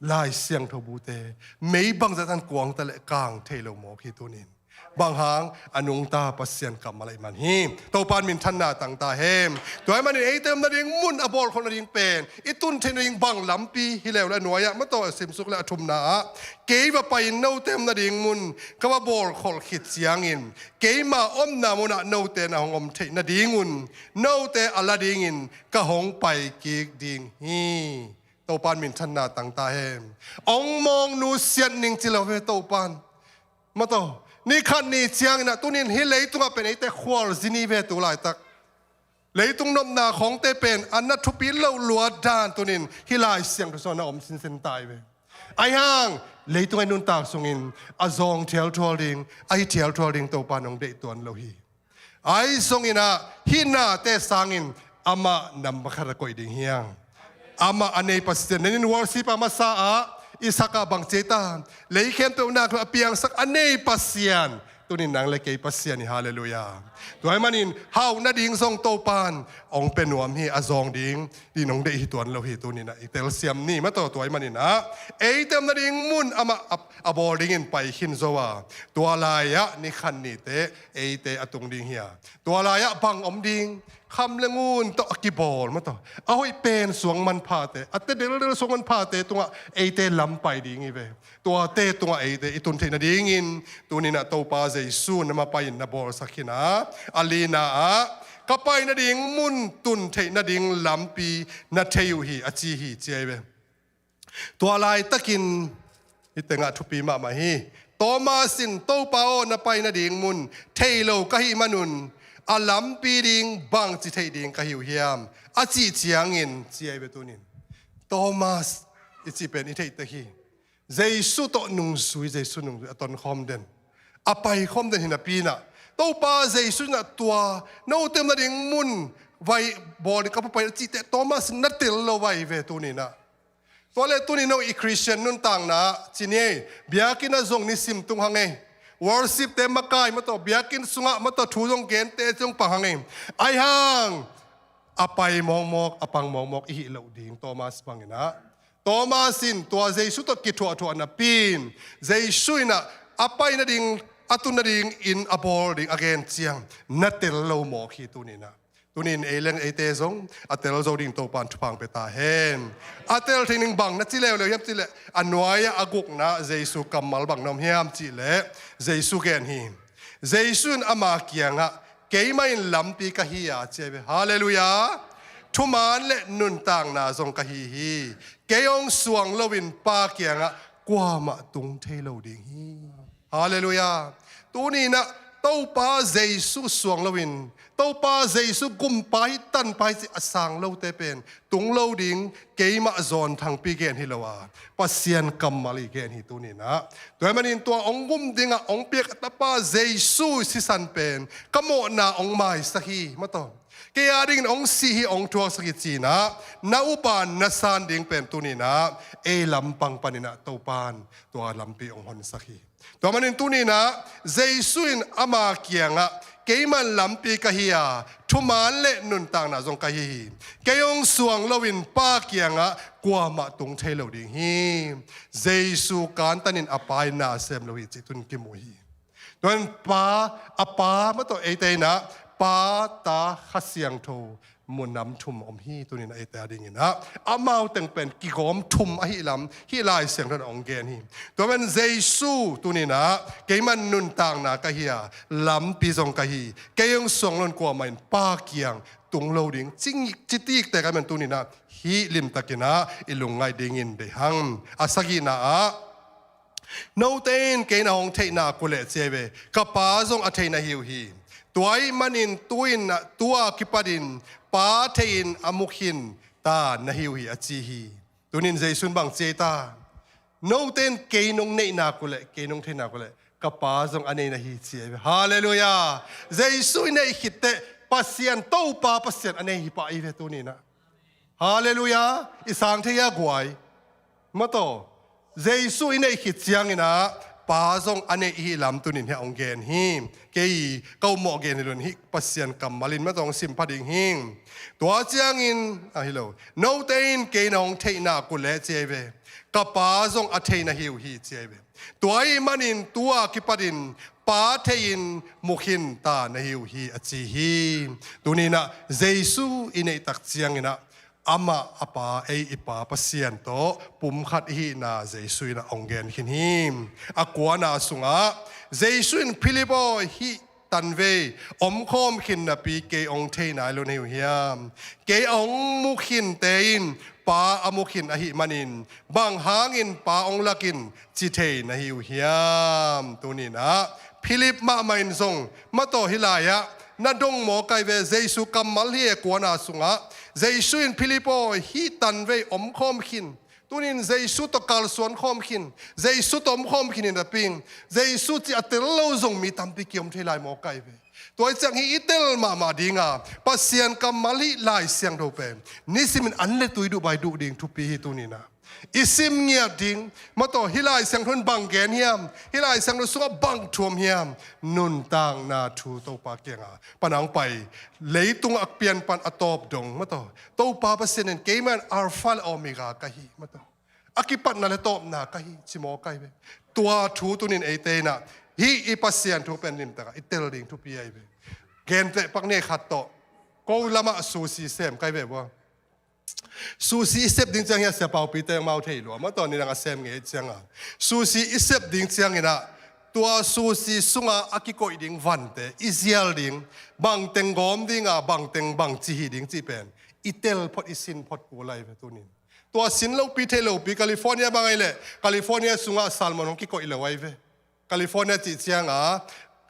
Lai Siangtho bute mei bangzah tan kuangta leh kang thei lo mawk hi tunin. Bang hang? A nungta Pasian kammal ahih man hi. Topa'n minthanna tang ta hen. Tua ahih manin eite om nading mun, a bawlkholh nading pen i tun theih nading bang lampi hi leuleu a nuai-ah, mataw, simsuk le a thumna ah, kei va pai-in note om nading mun ka va bawlkholh khit ciangin keima omna munah note na hong om theih nadingun note a la dingin ka hong pai kik ding hi. Topa'n minthanna tang ta hen. Ong mawng nusiat ning ci lo ve Topa'n. Mataw, ni khat ni ciangin ah, tunin hih leitungah pen eite khualzi ni ve tu laitak. Leitung nopna khawngte pen a na thupi loh luat dan tunin hih Lai Siangtho sungah na om sinsen ta hi ve. Ahi hang, leitungah i nuntak sungin a zawng thialthual ding, a hi thialthual ding Topa'n hong deih tuan lo hi. Ahi zongin ah, hih nate sangin amah nambat khat a koih ding hi hang. Amah a nei Pasian. Nenin worship a masa ah i sak ah bang ci ei ta? Lei khempeuh nak a piangsak a nei Pasian. Tunin nang le kei Pasian hi, halleluiah. Tua ahih manin hauh nading zong Topa'n ong pia nuam hi, a zawng ding, ding ong deih hi tuan lo hi, tunin ah i telsiam ni, mataw. Tua ahih manin ah, eite om nading mun amah a, a bawl dingin pai khin zo a, tua lai-ah ni khat ni teh eite a tung ding hi a, tua lai-ah bang om ding? Kham le ngun tawh a kibawl, mataw, a hoih pen suang manphate, a te deldel suang manphate tungah eite lam pai ding hi ve. Tuate tungah eite i tun theih nadingin tunin ah Topa Jesu na mapai-in na bawlsak khin a, a lina ah, ka pai nading mun tun theih nading lampi na thei uh hi, a ci hi, ci ahi ve. Tua laitakin, hih tengah thupi mahmah hi, Thomas in, Topa aw, na pai nading mun thei lo ka hih manun a lampi ding bangci theih ding ka hi uh hiam, a cih ciangin, ci ahi ve tunin. Thomas i cih pen i theih tek hi. Jesu tawh nungzui, Jesu nungzui, a tonkhawm den, a paikhawm den hi napi-in ah, Topa Jesu in ah tua note om nading mun vai bawl ding ka pai a cih teh Thomas in na tel lo vai ve tunin ah. Tua le tunin no i Christian nuntakna ah ci ni ei, biakinn ah zong nisim tung hang ei, worship-te makai, mataw, biakinn sungah, mataw, thu zong gente zong pang hang ei. Ahi hang, a pai mawkmawk, a pang mawkmawk i hih loh ding, Thomas bangin ah. Thomas in tua Jesu tawh kithuahthuah napi-in, Jesu in ah a pai nading, a tun nadingin a bawl ding a gen ciang na tel lo mawk hi tunin ah. Tunin ei leng eite zong a tel zo ding Topa'n thupha ong pia ta hen. A tel theih ning bang na ci leuleu hiam cih leh, a nuai-ah a gukna Jesu kammal bang na om hiam cih leh, Jesu gen hi. Jesu in ama kiangah, keimah in lampi ka hi a, ci ahi ve. Halleluiah. Thuman le nuntakna zong ka hi hi. Kei hong suang loin Pa kiangah kuamah tung thei lo ding hi. Halleluiah. Tunin ah Topa Jesu suang loin, Topa Jesu gumpa hi, tanpa hi cih a sang lote pen tung lo ding, keimah John Thangpi gen hi lo a, Pasian kammal i gen hi tunin ah. Tua ahih manin tua ong gum dingah ong piak a Tapa Jesu sisan pen ka mawhna ong maisak hi, mataw. Kei a dingin ong si hi, ong thuaksak hi ci-in ah, na upa na san ding pen tunin ah ei lampang panin ah Topa'n tua lampi ong honsak hi. Tua manin tunin ah Jesu in ama kiangah, keimah in lampi ka hi a, thuman le nuntakna zong ka hi hi. Kei hong suang loin Pa kiangah kuamah tung thei lo ding hi. Jesu kantanin a Pa in na sem lo hi cih tun kimu hi. Tua in Pa, a Pa, mataw, eite in ah Pa, Ta, Kha Siangtho, mu nam thum om hi tunin ah eite a dingin ah. Amau teng pen kigawm thum ahih lam hih Lai Siangtho in ong gen hi. Tua pen Jesu tunin ah, keimah in nuntakna ka hi a, lampi zong ka hi. Kei hong suang loin kuamah in Pa kiang tung lo ding, cing, citiktek ahih man tunin ah hih limtakin ah i lungngaih dingin deih hang. A sagihna ah, note in kei na hong theih nak uh leh, ci ahi ve, ka Pa zong a thei na hi uh hi. Tua ahih manin tu-in ah, tu-a kipatin Pa thei-in a mu khinta na hi uh hi, a ci hi. Tunin Jesu in bang ci ei ta? Note in kei nong neih nak uh leh, kei nong theih nak uh leh, ka Pa zong a nei na hi, ci ahi ve. Halleluiah. Jesu i neih khit teh Pasian, Topa Pasian a nei hi pah i hi ve tunin ah. Halleluiah. I sang thei a guai. Mataw, Jesu i neih khit ciangin ah Pa zong a neih hi lam tunin hih a hong gen hi. Kei ka upmawh gen hi lo in, hih Pasian kammal in mataw hong sim pha ding hi. Tua ciangin, a hi lo, note in kei na hong theih nak uh leh ci ahi ve, ka Pa zong a thei na hi uh hi ci ahi ve. Tua ahih manin tu-a kipatin Pa thei-in mu khin ta na hi uh hi a ci hi. Tuni-in ah Jesu i neih tak ciangin ah amah a Pa, ei i Pa Pasian tawh pumkhat i hihna Jesu in ah hong gen khin hi. A kuana sungah Jesu in, Philip aw, hih tanvei omkhawm khin napi kei hong thei nai lo na hi uh hiam? Kei a hong mu khinte in Pa a mu khin ahih manin bang hangin Pa hong lak in ci thei na hi uh hiam? Tuni-in ah Philip mahmah in zong mataw hih lai-ah na dong mawk ahi ve. Jesu kammal hi e, kuana sungah Jesu in, Philip aw, hih tanvei omkhawm khin, tuni-in Jesu tawh kalsuan khawm khin, Jesu tawh omkhawm khin in a ping, Jesu cih a tel lo zong mi tampi kiom thei lai mawk ahi ve. Tua hi ciang hih i tel mahmah dinga Pasian kammal hih Lai Siangtho pen nisimin an le tui duh bai duh ding thupi hi. Tuni-in ah i sim ngiat ding, mataw, hih Lai Siangtho in bang gen hiam, hih Lai Siangtho sungah bang thu om hiam, nuntakna thu Topa kiangah pan hong pai, leitung a pian pan a tawp dong, mataw, Topa Pasian in, Keimah in Alpha le Omega ka hi, mataw, a kipatna le tawpna ka hi, ci mawk ahi ve. Tua thu tuni-in eite in ah hih i Pasian thu pen limtakin i tel ding thupi ahi ve. Genteh pak ni, khat tawh, ko lamah sushi sem ka hi ve ua. Sushi i sep ding ciang hia, Sia Pau Pite, amau thei lua, mataw, nidang a sem ngei cianga sushi i sep ding ciangin ah tua sushi sunga a kikoih ding vante i zial ding, bang teng gawm dinga, bang teng bang ci hi ding cih pen i tel phot, i sin phot kul ahi ve. Tuni-in tua sin lopi thei lopi, California bang ahi leh California sungah salmon hong kikoih lo ahi ve. California cih cianga,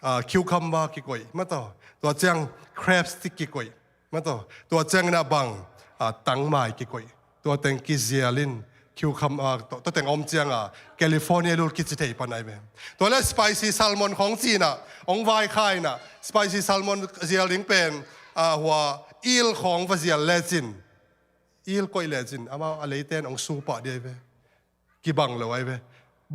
ah, cucumber kikoih, mataw. Tua ciang crab stick kikoih, mataw. Tua ciangin ah bang, ah, tangmai kikoih. Tua teng kizial in cucumber, ah, tua, tua teng om cianga California lul kici thei pan ahi ve. Tua le spicy salmon khawng ci-in ah hong vaikhak in ah, spicy salmon zial ding pen, ah, hua eel khawng va zial lecin, eel koih lecin amau a leiten hong su pah ding ahi ve. Kibang lo ahi ve.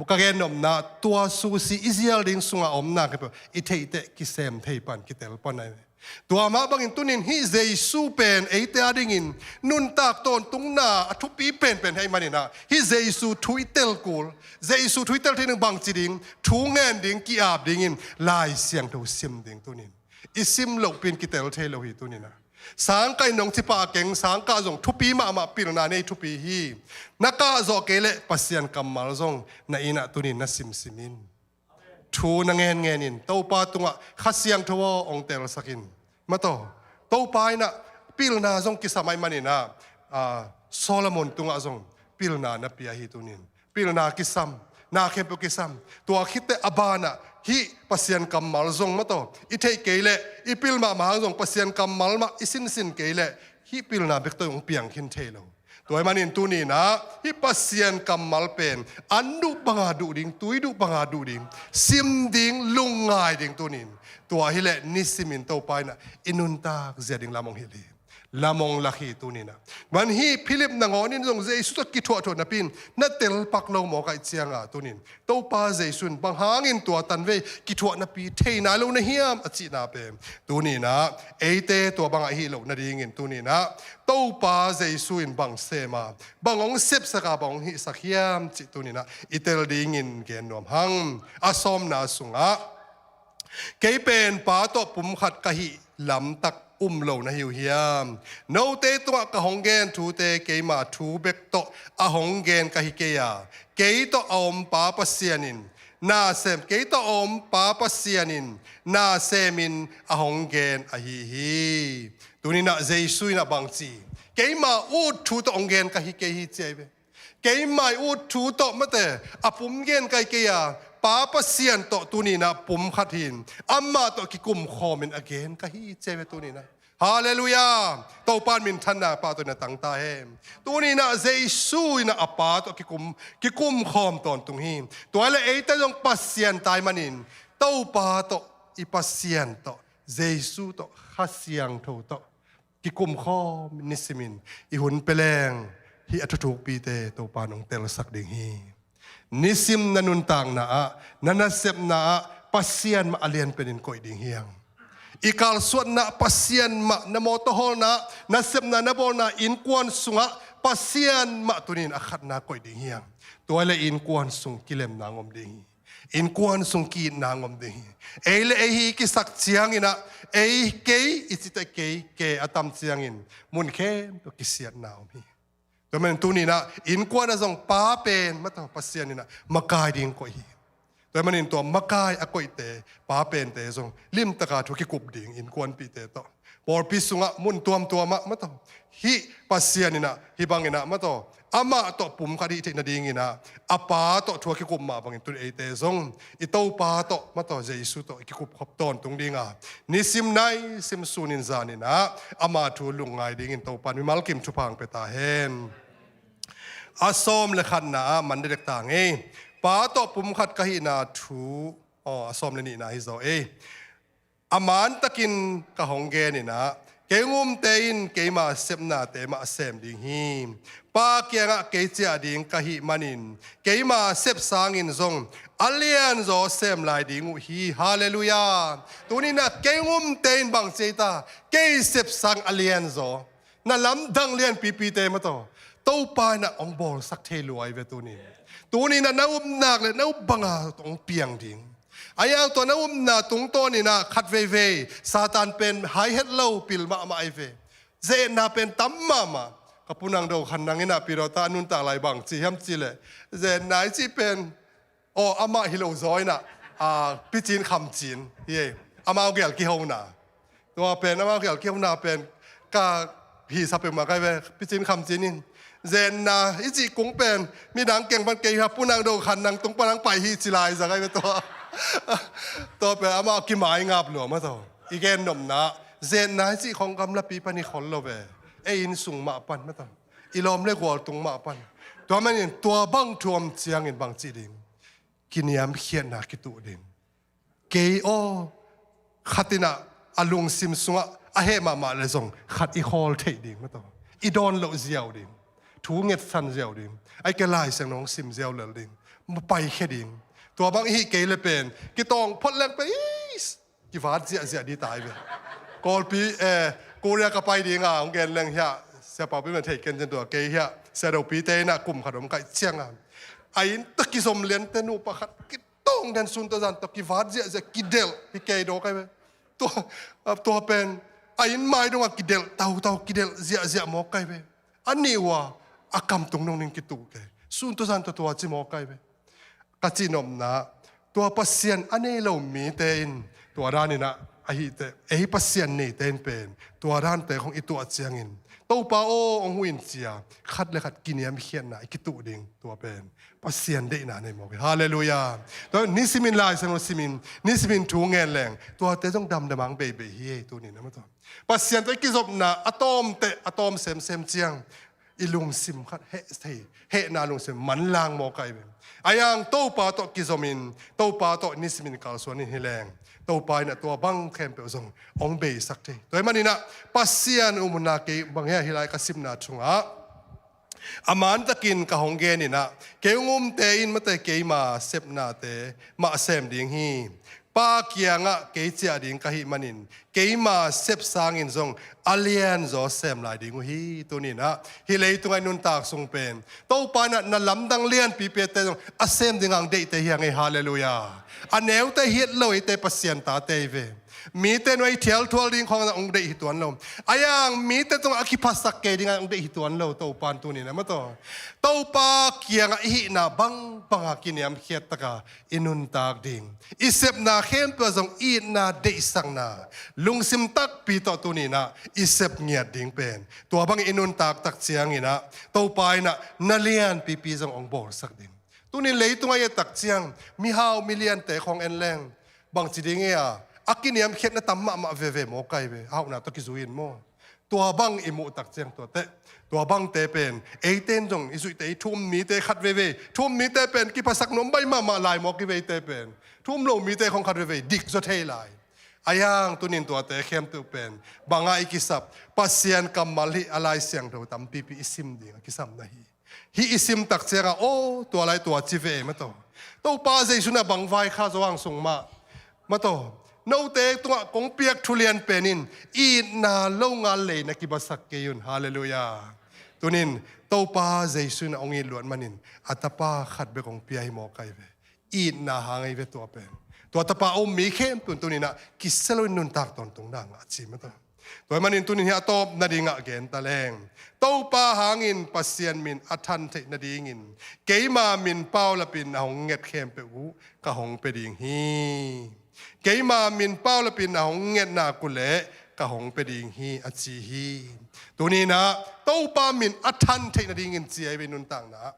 Ka gen nopna, tua sushi i zial ding sunga omna khempeuh i theihteh kisem thei pan, kitel pan ahi ve. Tua mah bangin tuni-in hih Jesu pen eite a dingin nuntak tawntungna a thupi penpen hi ahih manin ah hih Jesu thu i tel kul, Jesu thu i tel thei ding, bangci ding, thu ngen ding, ki-ap dingin Lai Siangtho sim ding tuni-in i sim lohpi-in kitel thei lo hi. Tuni-in ah sangkah in nong ci pah keng, sangkah zong thupi mahmah, pilna nei thupi hi. Na kah zawh kei leh Pasian kammal zong na inn ah tuni-in na simsim in, thu na ngenngen in, Topa tungah, Kha Siangtho aw, hong telsak in, mataw. Topa in ah pilna zong kisam ahih manin ah, ah, Solomon tungah zong pilna na pia hi. Tuni-in pilna kisam, na khempeuh kisam. Tua khit teh a banah hih Pasian kammal zong, mataw, i theih kei leh, i pil mahmah hang zong Pasian kammal mah i sinsin kei leh hih pilna bek tawh hong piang khin thei lo. Tua ahih manin tuni-in ah hih Pasian kammal pen an duh banga duh ding, tui duh banga duh ding, sim ding, lungngai ding tuni-in. Tua hi leh nisimin Topa in ah i nuntak zia ding lam hong hilh hi. Lam hong lak hi. Tuni-in ah, man hih Philip nangawn in zong Jesu tawh kithuahthuah napi-in na telpak lo mawk ahih cianga tuni-in Topa Jesu in bang hangin tua tanvei kithuah napi thei nai lo na hiam a cihna pen tuni-in ah eite tua bangah i hih loh nadingin tuni-in ah Topa Jesu in bang sem a, bang hong sepsak a, bang hong hihsak hiam cih tuni-in ah i tel dingin gen nuam hang. A sawmna sungah, Kei pen Pa tawh pumkhat ka hih lamtak um lo na hi uh hiam? Note tungah ka hong gen thute keima thu bek tawh a hong gen ka hi kei a, kei tawh a om Pa Pasian in na sem, kei tawh a om Pa Pasian in na semin a hong gen ahi hi. Tuni-in ah Jesu in ah bang ci? Keima ut thu tawh hong gen ka hi kei hi ci ahi ve. Keima ut thu tawh mate a pum gen ka hi kei a, Pa Pasian tawh tuni-in ah pumkhat hi-in amah tawh kikumkhawmin a gen ka hi ci ahi ve tuni-in ah. Halleluiah! Topa in minthanna pahtawi na tang ta hen. Tuni-in ah Jesu in ah a Pa tawh kikum, kikumkhawm tawntung hi. Tua hi leh eite zong Pasian ta ahih manin Topa tawh, i Pasian tawh, Jesu tawh, Kha Siangtho tawh kikumkhawm nisimin i hun pia leng hih a thuthukpite Topa in hong telsak ding hi. Nisim na nuntakna ah, na nasepna ah Pasian mah a lianpenin koih ding hiang. I kalsuatna Pasian mah, na mawtaw hawlna, nasepna na bawlna innkuan sungah Pasian mah tunin a khatna koih ding hiang. Tua le innkuan sung kilemna ngom ding hi. Innkuan sung ki-itna ngom ding hi. Ei le ei hi kisak cianginah, ei kei i cite kei ke a tam ciangin mun khempeuh kisiatna om hi. Tua manin tuninah innkuan a zong pa pen mataw Pasian inah makai ding koih hi. Tua manin tua makai a koihte pa pente zong limtaka thu kikup ding innkuanpihte tawh pawlpi sungah mun tuamtuamah mataw hih Pasian inah hih banginah mataw amah tawh pumkhat hih theih nadinginah a pa tawh thu a kikup mah bangin tun eite zong i Topa tawh mataw Jesu tawh i kikup khop tawntung dinga nisim naisim sunin zaninah ama thu lungngai dingin Topa mimal kim thupha hong pia ta hen. A sawm le khatna ah man dekdek ta ngei. Pa tawh pumkhat ka hihna thu, aw, a sawm le nihna hi zaw ei. A mantakin ka hong geninah kei ngumte in keima sepnate mah sem ding hi. Pa kiangah kei ciah ding ka hih manin keima sep sangin zong a lianzaw sem lai ding uh hi. Halleluiah. Tuninah kei ngumte in bang ci ei ta, kei sep sang a lianzaw na lamdang lianpipite mataw Topa inah hong bawlsak thei lua hi ve tunin. Tuninah na upnak le na up banga hong piang ding. A iang tua na upna tungtawninah khat veivei Satan pen hai het lo pil mahmah ahi ve. Zenna pen tam mahmah. Ka punang do khan nanginah pidawta a nuntak lai bang ci hiam ci leh zenna i cih pen aw amah hi lo zaw inah picin khamcin hi ei. Amau gel kihona tua pen amau gel kihona pen ka hisa peuhmah kai ve picin khamcin in zenna i cih kung pen midang keng pan kei ha punang do khan nang tung pan ang pai hi ci lai za kai ve tua. Tua pen amah kimai ngap lua mataw i gen nopna zenna i cih khong gamlapi pan i khol lo ve. Ei inn sung mah pan mataw i lawm le gual tung mah pan. Tua manin tua bang thu om ciangin bang cih ding. Kiniamkhiatna kituh ding. Kei aw khatinah a lungsim sungah a heh mahmah le zong khat i khawl theih ding mataw i dawn loh ziau ding. Thu ngetsan ziau ding. Ai ke Lai Siangtho hong sim ziau lel ding. Mapaikhia ding. Tua bang i hih kei le pen kitawng phot leng pen is kivat ziahziah di tai ve. Kawlpi eh Korea ka pai dinga hong gen leng hiah siapaupi man thei ken cian tua kei hiah siadopite inah kum khat om kaih cianga a inn tawh kizom liante nupa khat kitawng den sun tawh zan tawh kivat ziahziah kidelh hi kei daw kai ve. Tua tua pen a inn mai dongah kidelh tautau kidelh ziahziah mawk kai ve. A nih uh a a kamtung dong ning kituh kei sun tawh zan tawh tua ci mawk kai ve. Ka cihnopna tua Pasian a nei lo mite in tua daninah ahihte ei Pasian neite in pen tua dante khong i tuah ciangin Topa aw hong huin cia khat le khat kiniamkhiatna i kituh ding tua pen Pasian deihna nei mawk hi. Halleluiah. Tua nisimin Lai Siangtho simin nisimin thu ngen leng tuate zong damdamang beibei hi ei tunin amah tua Pasian tawh i kizopna a tawmteh a tawm semsem ciang i lungsim khat heh thei hehna lungsim manlang mawk ahi ve. A iang Topa tawh kizomin Topa tawh nisimin kalsuanin hi leng Topa inah tua bang khempeuh zong hong beisak thei. Tua hi maninah Pasian umna kei bang hia hi lai ka simna chungah a mantakin ka hong geninah kei hong umte in mate keima sepnate mah sem ding hi. Pa kiangah kei ciah ding ka hih manin keima sep sangin zong a lianzaw sem lai ding uh hi. Tuninah hih leitungah i nuntak sung pen Topa inah na lamdang lianpipite zong a sem dinga hong deihte hiang ei. Halleluiah. A neute hiat lo eite Pasian tate hi ve. Mite nuai thialthual ding khawng hong deih hi tuan lo. A iang mite tungah a kiphasak kei dinga hong deih hi tuan lo Topa in tuninah mataw Topa kiangah i hihna bangbanga kiniamkhiat taka i nuntak ding i sepna khempeuh zong itna deihsakna lungsim takpi tawh tuninah i sep ngiat ding pen tua bangin i nuntak tak cianginah Topa inah na lianpipi zong hong bawlsak ding. Tunin leitungah i et tak ciang mihau miliante khawng en leng bangci ding ei a a kiniamkhiatna tam mahmah veve maw kai ve a hauhna tawh kizui in maw? Tua bang i muh tak ciang tuate tua bangte pen eite in zong i zuihte i thu um mite khat veivei thu um mite pen kiphasak nuam baih mahmah lai maw kiveite pen thu um lo mite khong khat veivei dik zaw thei lai. A iang tunin tuate khempeuh pen banga i kisap Pasian kammal hih a Lai Siangtho tampipi i sim ding a kisam na hi. Hih i sim tak ciangah, aw, tua lai tua ci ve ei, maw taw. Topa Jesu in ah bang vaikhak zaw hang sung mah, maw taw. Note tungah kong piak thu lian pen in itna lo ngal lei na kibasak kei un. Halleluiah. Tunin Topa Jesu in ah hong it luat manin a tapa khat bek hong pia hi mawk ahi ve. Itna hang ahi ve tua pen. Tua tapa a um mi khempeuh in tunin ah kisia lo in nuntak tawntung ding a ci, maw taw. Tua ahih manin tunin hih a tawp nadingah gen ta leng, Topa hangin Pasian min a than theih nadingin keima min paulapin a hong nget khempeuh uh ka hong pia ding hi. Keima min paulapin a hong nget nak uh leh ka hong pia ding hi, a ci hi. Tunin ah Topa min a than theih nadingin ci ahi ve, nuntakna ah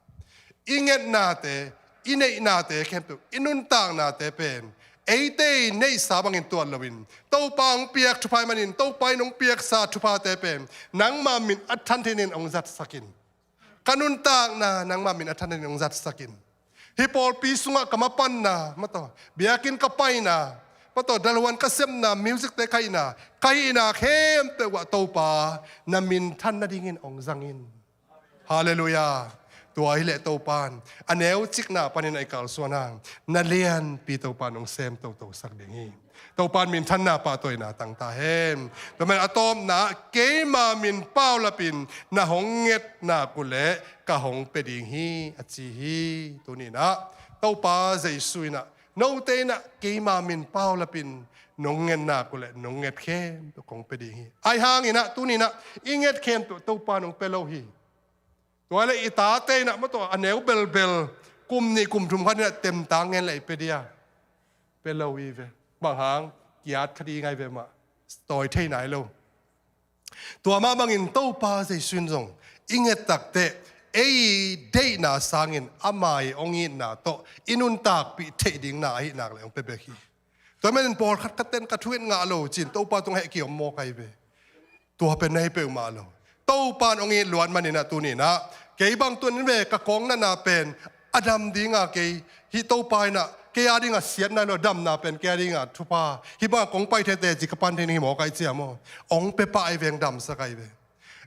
i ngetnate, i neihnate khempeuh, i nuntaknate pen eite i neihsa bangin tuat loin, Topa hong piak thupha ahih manin Topa in hong piaksa thuphate pen nangma min a than theih nadingin hong zatsak in. Ka nuntakna nangma min a than theih nadingin hong zatsak in. Hih pawlpi sungah ka mapanna, maw taw, biakinn ka paina, maw taw, dalhuan ka sepna, music-te ka hihna, ka hihna khempeuh ah Topa na min than nadingin hong zang in. Halleluiah. Tua hileh Topa in a neucikna panin a i kalsuan hang na lianpi Topa in hong sem toto sak ding hi. Topa in minthanna pahtawina tang ta hen. Tua manin a tawpna ah, keima min paulapin na hong nget nak uh leh ka hong pia ding hi, a ci hi. Tunin ah Topa Jesu in ah note in ah keima min paulapin nong nget nak uh leh nong nget khempeuh kong pia ding hi. Ahi hangin ah tunin ah i nget khempeuh Topa in hong pia lo hi. Tua leh i tate in ah, maw taw, a neu belbel kum nih kum thum khat in ah temtang ngen leh i pia dia? Pia lo hi ve. Bang hang? Kiat kha ding ahi ve mah. Tawi thei nai lo. Tua mah bangin Topa Jesu in zong i nget takteh ei deihna sangin ama i hong itna tawh i nuntakpih theih ding na ahih nak leh hong pia bek hi. Tua manin pawlkhat khat ten ka thu nget ngah lo ci-in Topa tungah heh kiom mawk ahi ve. Tua pen na hi peuhmah lo. Topa in hong it luat manin ah tunin ah kei bang tunin ve, ka kawng natna pen a dam ding a, kei hih Topa in ah kei a dingah siatna hi lo, damna pen kei a dingah thupha, hih bang kong pai theite ci ka pan thei ning hi mawk ahi ciam aw. Hong pia pah ahi ve, hong damsak ahi ve.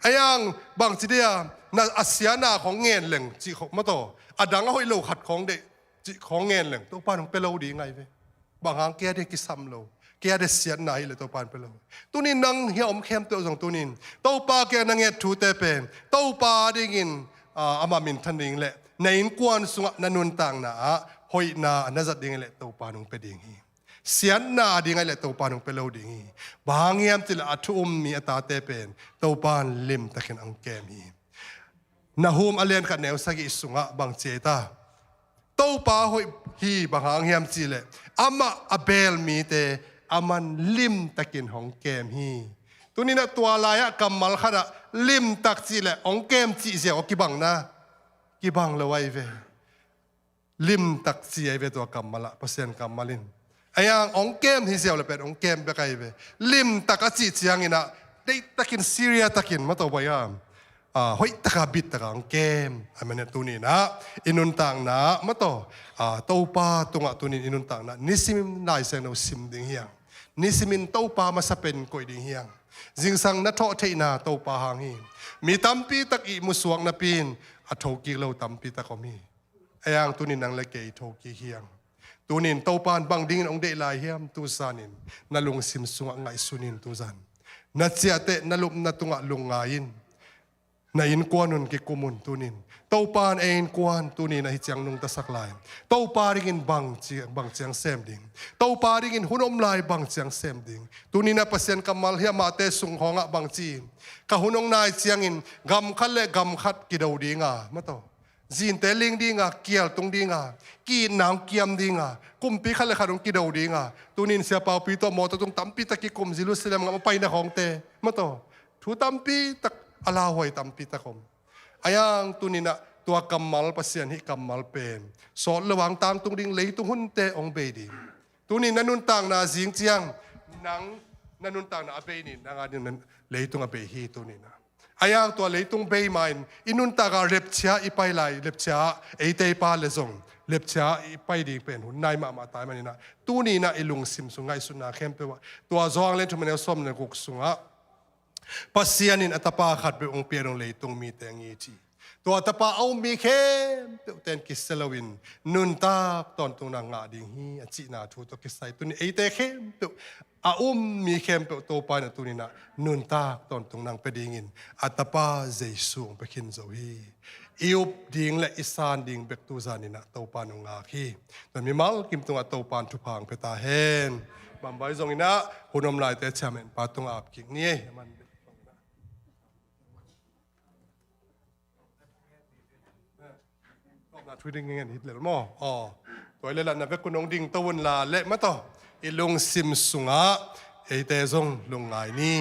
Ahi hang bangci dia na a siatna khawng ngen leng cih khawng, maw taw, a dang a hoih lo khat khawng deih cih khawng ngen leng Topa in hong pia lo ding ahi ve. Bang hang? Kei a ding kisam lo, kei a ding siatna hi leh Topa in pia lo. Tunin nang hih a om khempeuh zong tunin Topa kiang na nget thute pen Topa dingin, ah, ama minthan ding leh na innkuan sungah na nuntakna ah hoihna na zat ding leh Topa in hong pia ding hi. Siatna a ding ahi leh Topa in hong pia lo ding hi. Bang hang hiam cih leh a thu um mi a tate pen Topa in limtakin hong kem hi. Nahum a lian khat neu sagih sungah bang ci ei ta? Topa hoih hi, bang hang hiam cih leh amah a beel mite aman limtakin hong kem hi. Tunin ah tua lai-ah kammal khatah limtak cih leh hong kem cih ziau a kibang na? Kibang lo ahi ve. Limtak ci ahi ve tua kammal ah, Pasian kammal in. Ahi hang hong kem hi ziau leh pen hong kem bek ahi ve. Limtak a cih ciangin ah deihtakin, serious takin, maw taw, bai a, ah, hoihtaka, bittaka hong kem. Amen. Tunin ah i nuntakna, maw taw, ah, Topa tungah tunin i nuntakna nisimin Lai Siangtho sim ding hi hang. Nisimin Topa masa pen koih ding hi hang. Zingsang na thawh theihna Topa hang hi. Mi tampi tak ihmu suak napi-in a thokik lo tampi tak om hi. Ahi hang tunin nang leh kei thokik hi hang. Tunin Topa in bang dingin hong deih lai hiam tu zanin na lungsim sungah ngaihsun in tu zan. Na ciah teh na lupna tungah lungngai in. Na innkuan un kikum un tunin. Topa in ei innkuan tunin ahi ciang nungtasak lai. Topa dingin bang ci, bang ciang sem ding? Topa dingin hun om lai bang ciang sem ding? Tunin ah Pasian kammal hih a Mate sung khawngah bang ci? Ka hun hong nai ciangin gam khat leh gam khat kido ding a, maw taw, zinte ling ding a, kial tung ding a, ki-itna hong kiam ding a, kumpi khat leh khat hong kido ding a. Tunin Sia Pau Pi tawh mawtaw tung tampi tak kikum, Jerusalem gam a paina khawngte, maw taw, thu tampi tak, a lauhuai tampi tak om. Ahi hang tunin ah tua kammal, Pasian hih kammal pen sawt lo hang tangtung ding, leitung hunte hong bei ding. Tunin na nuntakna zing ciang nang na nuntakna a bei ni, nang a ding na leitung a bei hi tunin ah. Ahi hang tua leitung bei ma-in i nuntak ah rapture i pai lai, rapture ah eite i pha leh zong rapture ah i pai ding pen hun nai mahmah ta ahih manin ah tunin ah i lungsim sung ngaihsutna khempeuh ah, tua Johan lian thum a neu sawm leh guk sungah Pasian in a Tapa khat bek hong piak dong leitung mite hong it hi. Tua tapa a um mi khempeuh ten kisia loin nuntak tawntungna ngah ding hi a cihna thu tawh kisai tuni eite khempeuh a um mi khempeuh Topa in a tuninah nuntak tawntungna pia dingin a tapa Jesu hong pia khin zo hi. I up ding le i san ding bek tu zaninah Topa nong ngak hi. Tua mimal kim tungah Topa in thupha hong pia ta hen. Bambai zonginah hun om laite chairman pa tungah ap kik ni ei. Tawpna thu ding ngen hit lel maw? Aw. Tua i lelah na vekun hong ding to un la leh mataw i lungsim sungah eite zong lungngai ni.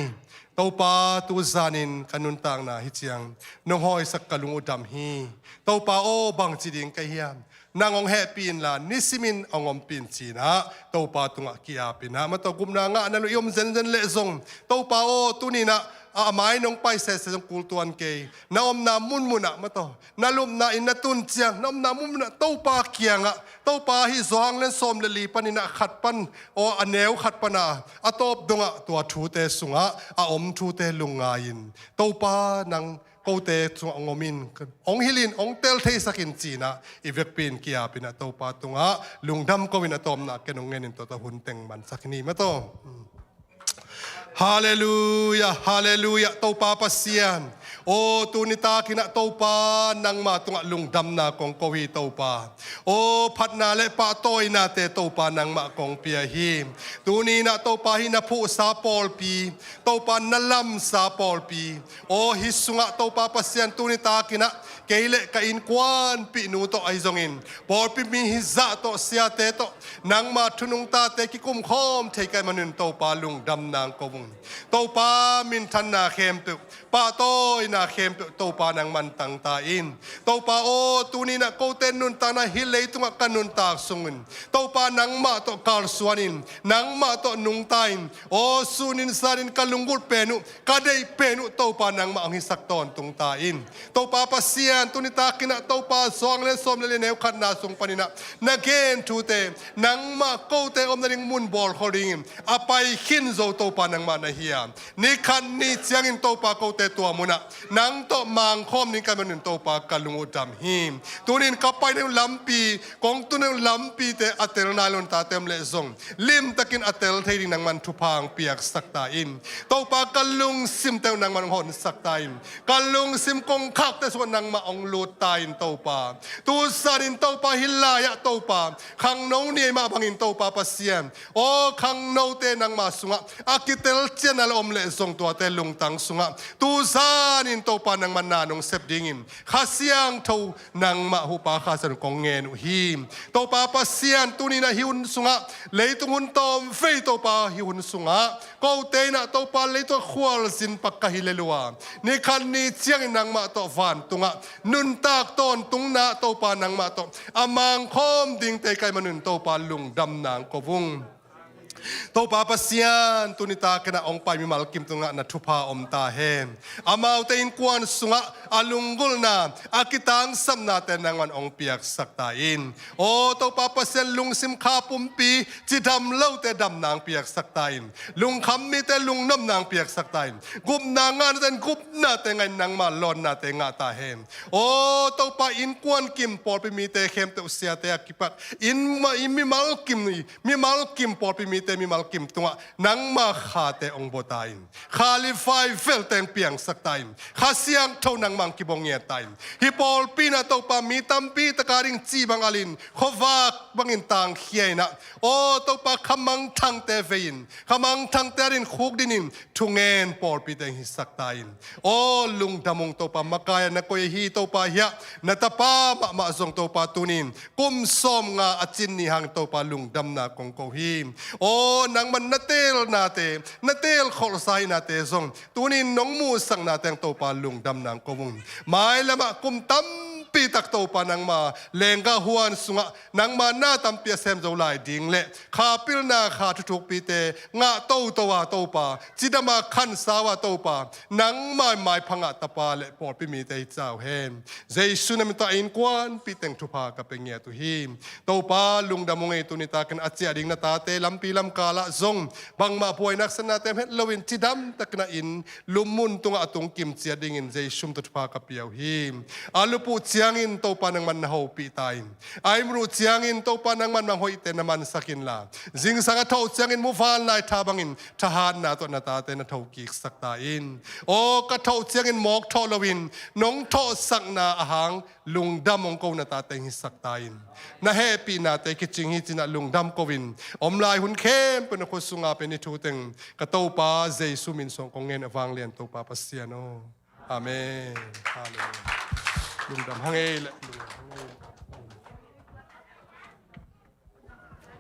Topa, tu zanin ka nuntakna hi ciang nong hawisak ka lung uh dam hi. Topa aw, bangci ding ka hiam? Nang hong hehpih inla nisimin hong ompih in cinah Topa tungah ki-apinah mataw gupna ngah na luh i om zenzen leh zong Topa aw, tuninah a mai nong pai sese zong kultuan kei. Na omna munmunah mataw na lupna in na tun ciang na omna munmunah Topa kiangah Topa hih Johan lian sawm le li paninah khat pan aw a neu khat pana a tawp dongah tua thute sungah a om thute lungngai-in Topa nang kote sungah hong omin hong hilhin hong tel theisakin cinah i vekpi in ki-apinah Topa tungah lungdam ko-in a tawpna ken hong ngenin tuata hun teng mansak ni mataw. Halleluia, halleluia, Topa Pasian. Aw, tuni takinah Topa nangmah tungah lungdamna kong ko hi Topa. Aw, phatna le pahtawinate Topa nangmah kong pia hi. Tuninah Topa hih na phuhsa pawlpi, Topa na lamsa pawlpi. Aw, hih sungah Topa Pasian tuni takinah kei le ka innkuanpih nu tawh ahi zongin pawlpi mi hizah tawh siate tawh nangma thunungtate kikumkhawm thei ka hih manun Topa lungdamna hong ko ung. Topa minthanna khempeuh pahtawina khempeuh Topa nangman tangta in. Topa aw, tuninah kote nuntakna hih leitungah ka nuntak sungin Topa nangmah tawh kalsuanin nangmah tawh nungta in aw, sunin sanin ka lunggulh pen uh ka deih pen uh Topa nangmah hong hisak tawntung ta in. Topa Pasian tuni takinah Topa Johan lian sawm le li neu khatna sung paninah na gen thute nangmah kote om nading mun bawlkhol dingin a pai khin zo Topa nangmah na hi a, ni khat ni ciangin Topa kote tua munah nang tawh mangkhawm ding ka hih manun Topa ka lung uh dam hi. Tunin ka pai nading lampi kong tun nading lampite a tel nai lo in tate om leh zong limtakin a tel thei ding nangman thupha hong piaksak ta in. Topa ka lungsimte uh nangman hong honsak ta in. Ka lungsim kongkhakte sungah nangmah hong lut ta in Topa. Tu zanin Topa hih lai-ah Topa khangno ni ei mah bangin Topa Pasian aw, khangnote nangmah sungah a kitelcianna la om leh zong tuate lungtang sungah tu zanin Topa nangmah na nong sep dingin Kha Siangtho nangmah huhpa Kha Siangtho kong ngen uh hi. Topa Pasian tuninah hih hun sungah leitung hun tawmvei Topa hih hun sungah kote inah Topa leitung khualzin pak ka hi lel uh a, ni khat ni ciangin nangmah tawh vantungah nuntak tawntungna Topa nangmah tawh a mangkhawm dingte ka hih manun Topa lungdamna hong ko ung. Topa Pasian tuni takinah hong pai mimal kim tungah na thupha om ta hen. Amaute innkuan sungah a lunggulhna a kitangsapnate nangman hong piaksak ta in. Aw Topa Pasian lungsim kha pumpi cidam lote damna hong piaksak ta in. Lungkham mite lungnopna hong piaksak ta in. Gupna ngahnate in gupnate ngahin nangma lawnnate ngah ta hen. Aw Topa innkuan kim pawlpi mite khempeuh siate a kipat inn ma inn mimal kim mimal kim pawlpi mite mimal kim tungah nangma khate hong bua ta in. Kha livai velte hong piangsak ta in. Kha Siangtho nangmah hong kibawng ngiat ta in. Hih pawlpi inah Topa mi tampi taka ding cih bang alin khuavak bangin tangkhia inah aw Topa kha mangthangte vei in kha mangthangte adin khukdin in thungen pawlpite hong hisak ta in. Aw lungdam ung Topa, makai-a na koih ahi Topa hiah na tapa mahmah zong Topa tunin kum sawmnga a cin ni hang Topa lungdamna kong ko hi. Aw nangman na teelnate na teelkholhsa ahihnate zong tunin nong muhsaknate hang Topa lungdamna hong ko ung. Mailamah kum tam tampi tak Topa nangma lenggah huan sungah nangma na tampi a sem zo lai ding le kha pilna kha thuthukpite ngah toto a Topa, cidam a khansau a Topa, nangma maiphang ah tapa le pawlpi mite hi cau hen. Jesu na min tawh a innkuanpih teng thupha ka pe ngiat uh hi. Topa lungdam ung ei, tuni takin a ciah ding na tate lampi lamkal ah zong bangmah buainak satnate om het loin cidam takin a inn lum mun tungah a tung kim ciat dingin Jesu min tawh thupha ka pia uh hi. A lup uh ciangin Topa nangman na hopih ta in, a imruh ciangin Topa nangman mang hoihte na mansak inla, zingsang a thawh uh ciangin muvanlai tha bangin thahatna tawh na tate na thokiksak ta in. Aw, ka thawh uh ciangin mawk thawh loin nong thawhsakna a hang lungdam hong ko na tate hisak ta in. Na hehpihnate kicing hi ci-in ah lungdam ko-in, om lai hun khempeuh na khut sungah pen i thu teng ka Topa Jesu min suang kong ngen a, vanglian Topa Pasian aw. Amen. Amen. Lungdam hang ei le. Lungdam hang ei.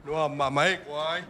Nuam mahmah ei guai.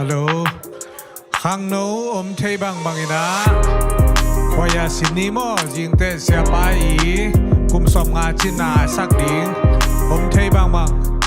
Hallo. Khangno om thei bangbang in ah, khua-ah sin ni maw, zingteh siapa i kum sawmnga cinna a sak ding om thei bangbang.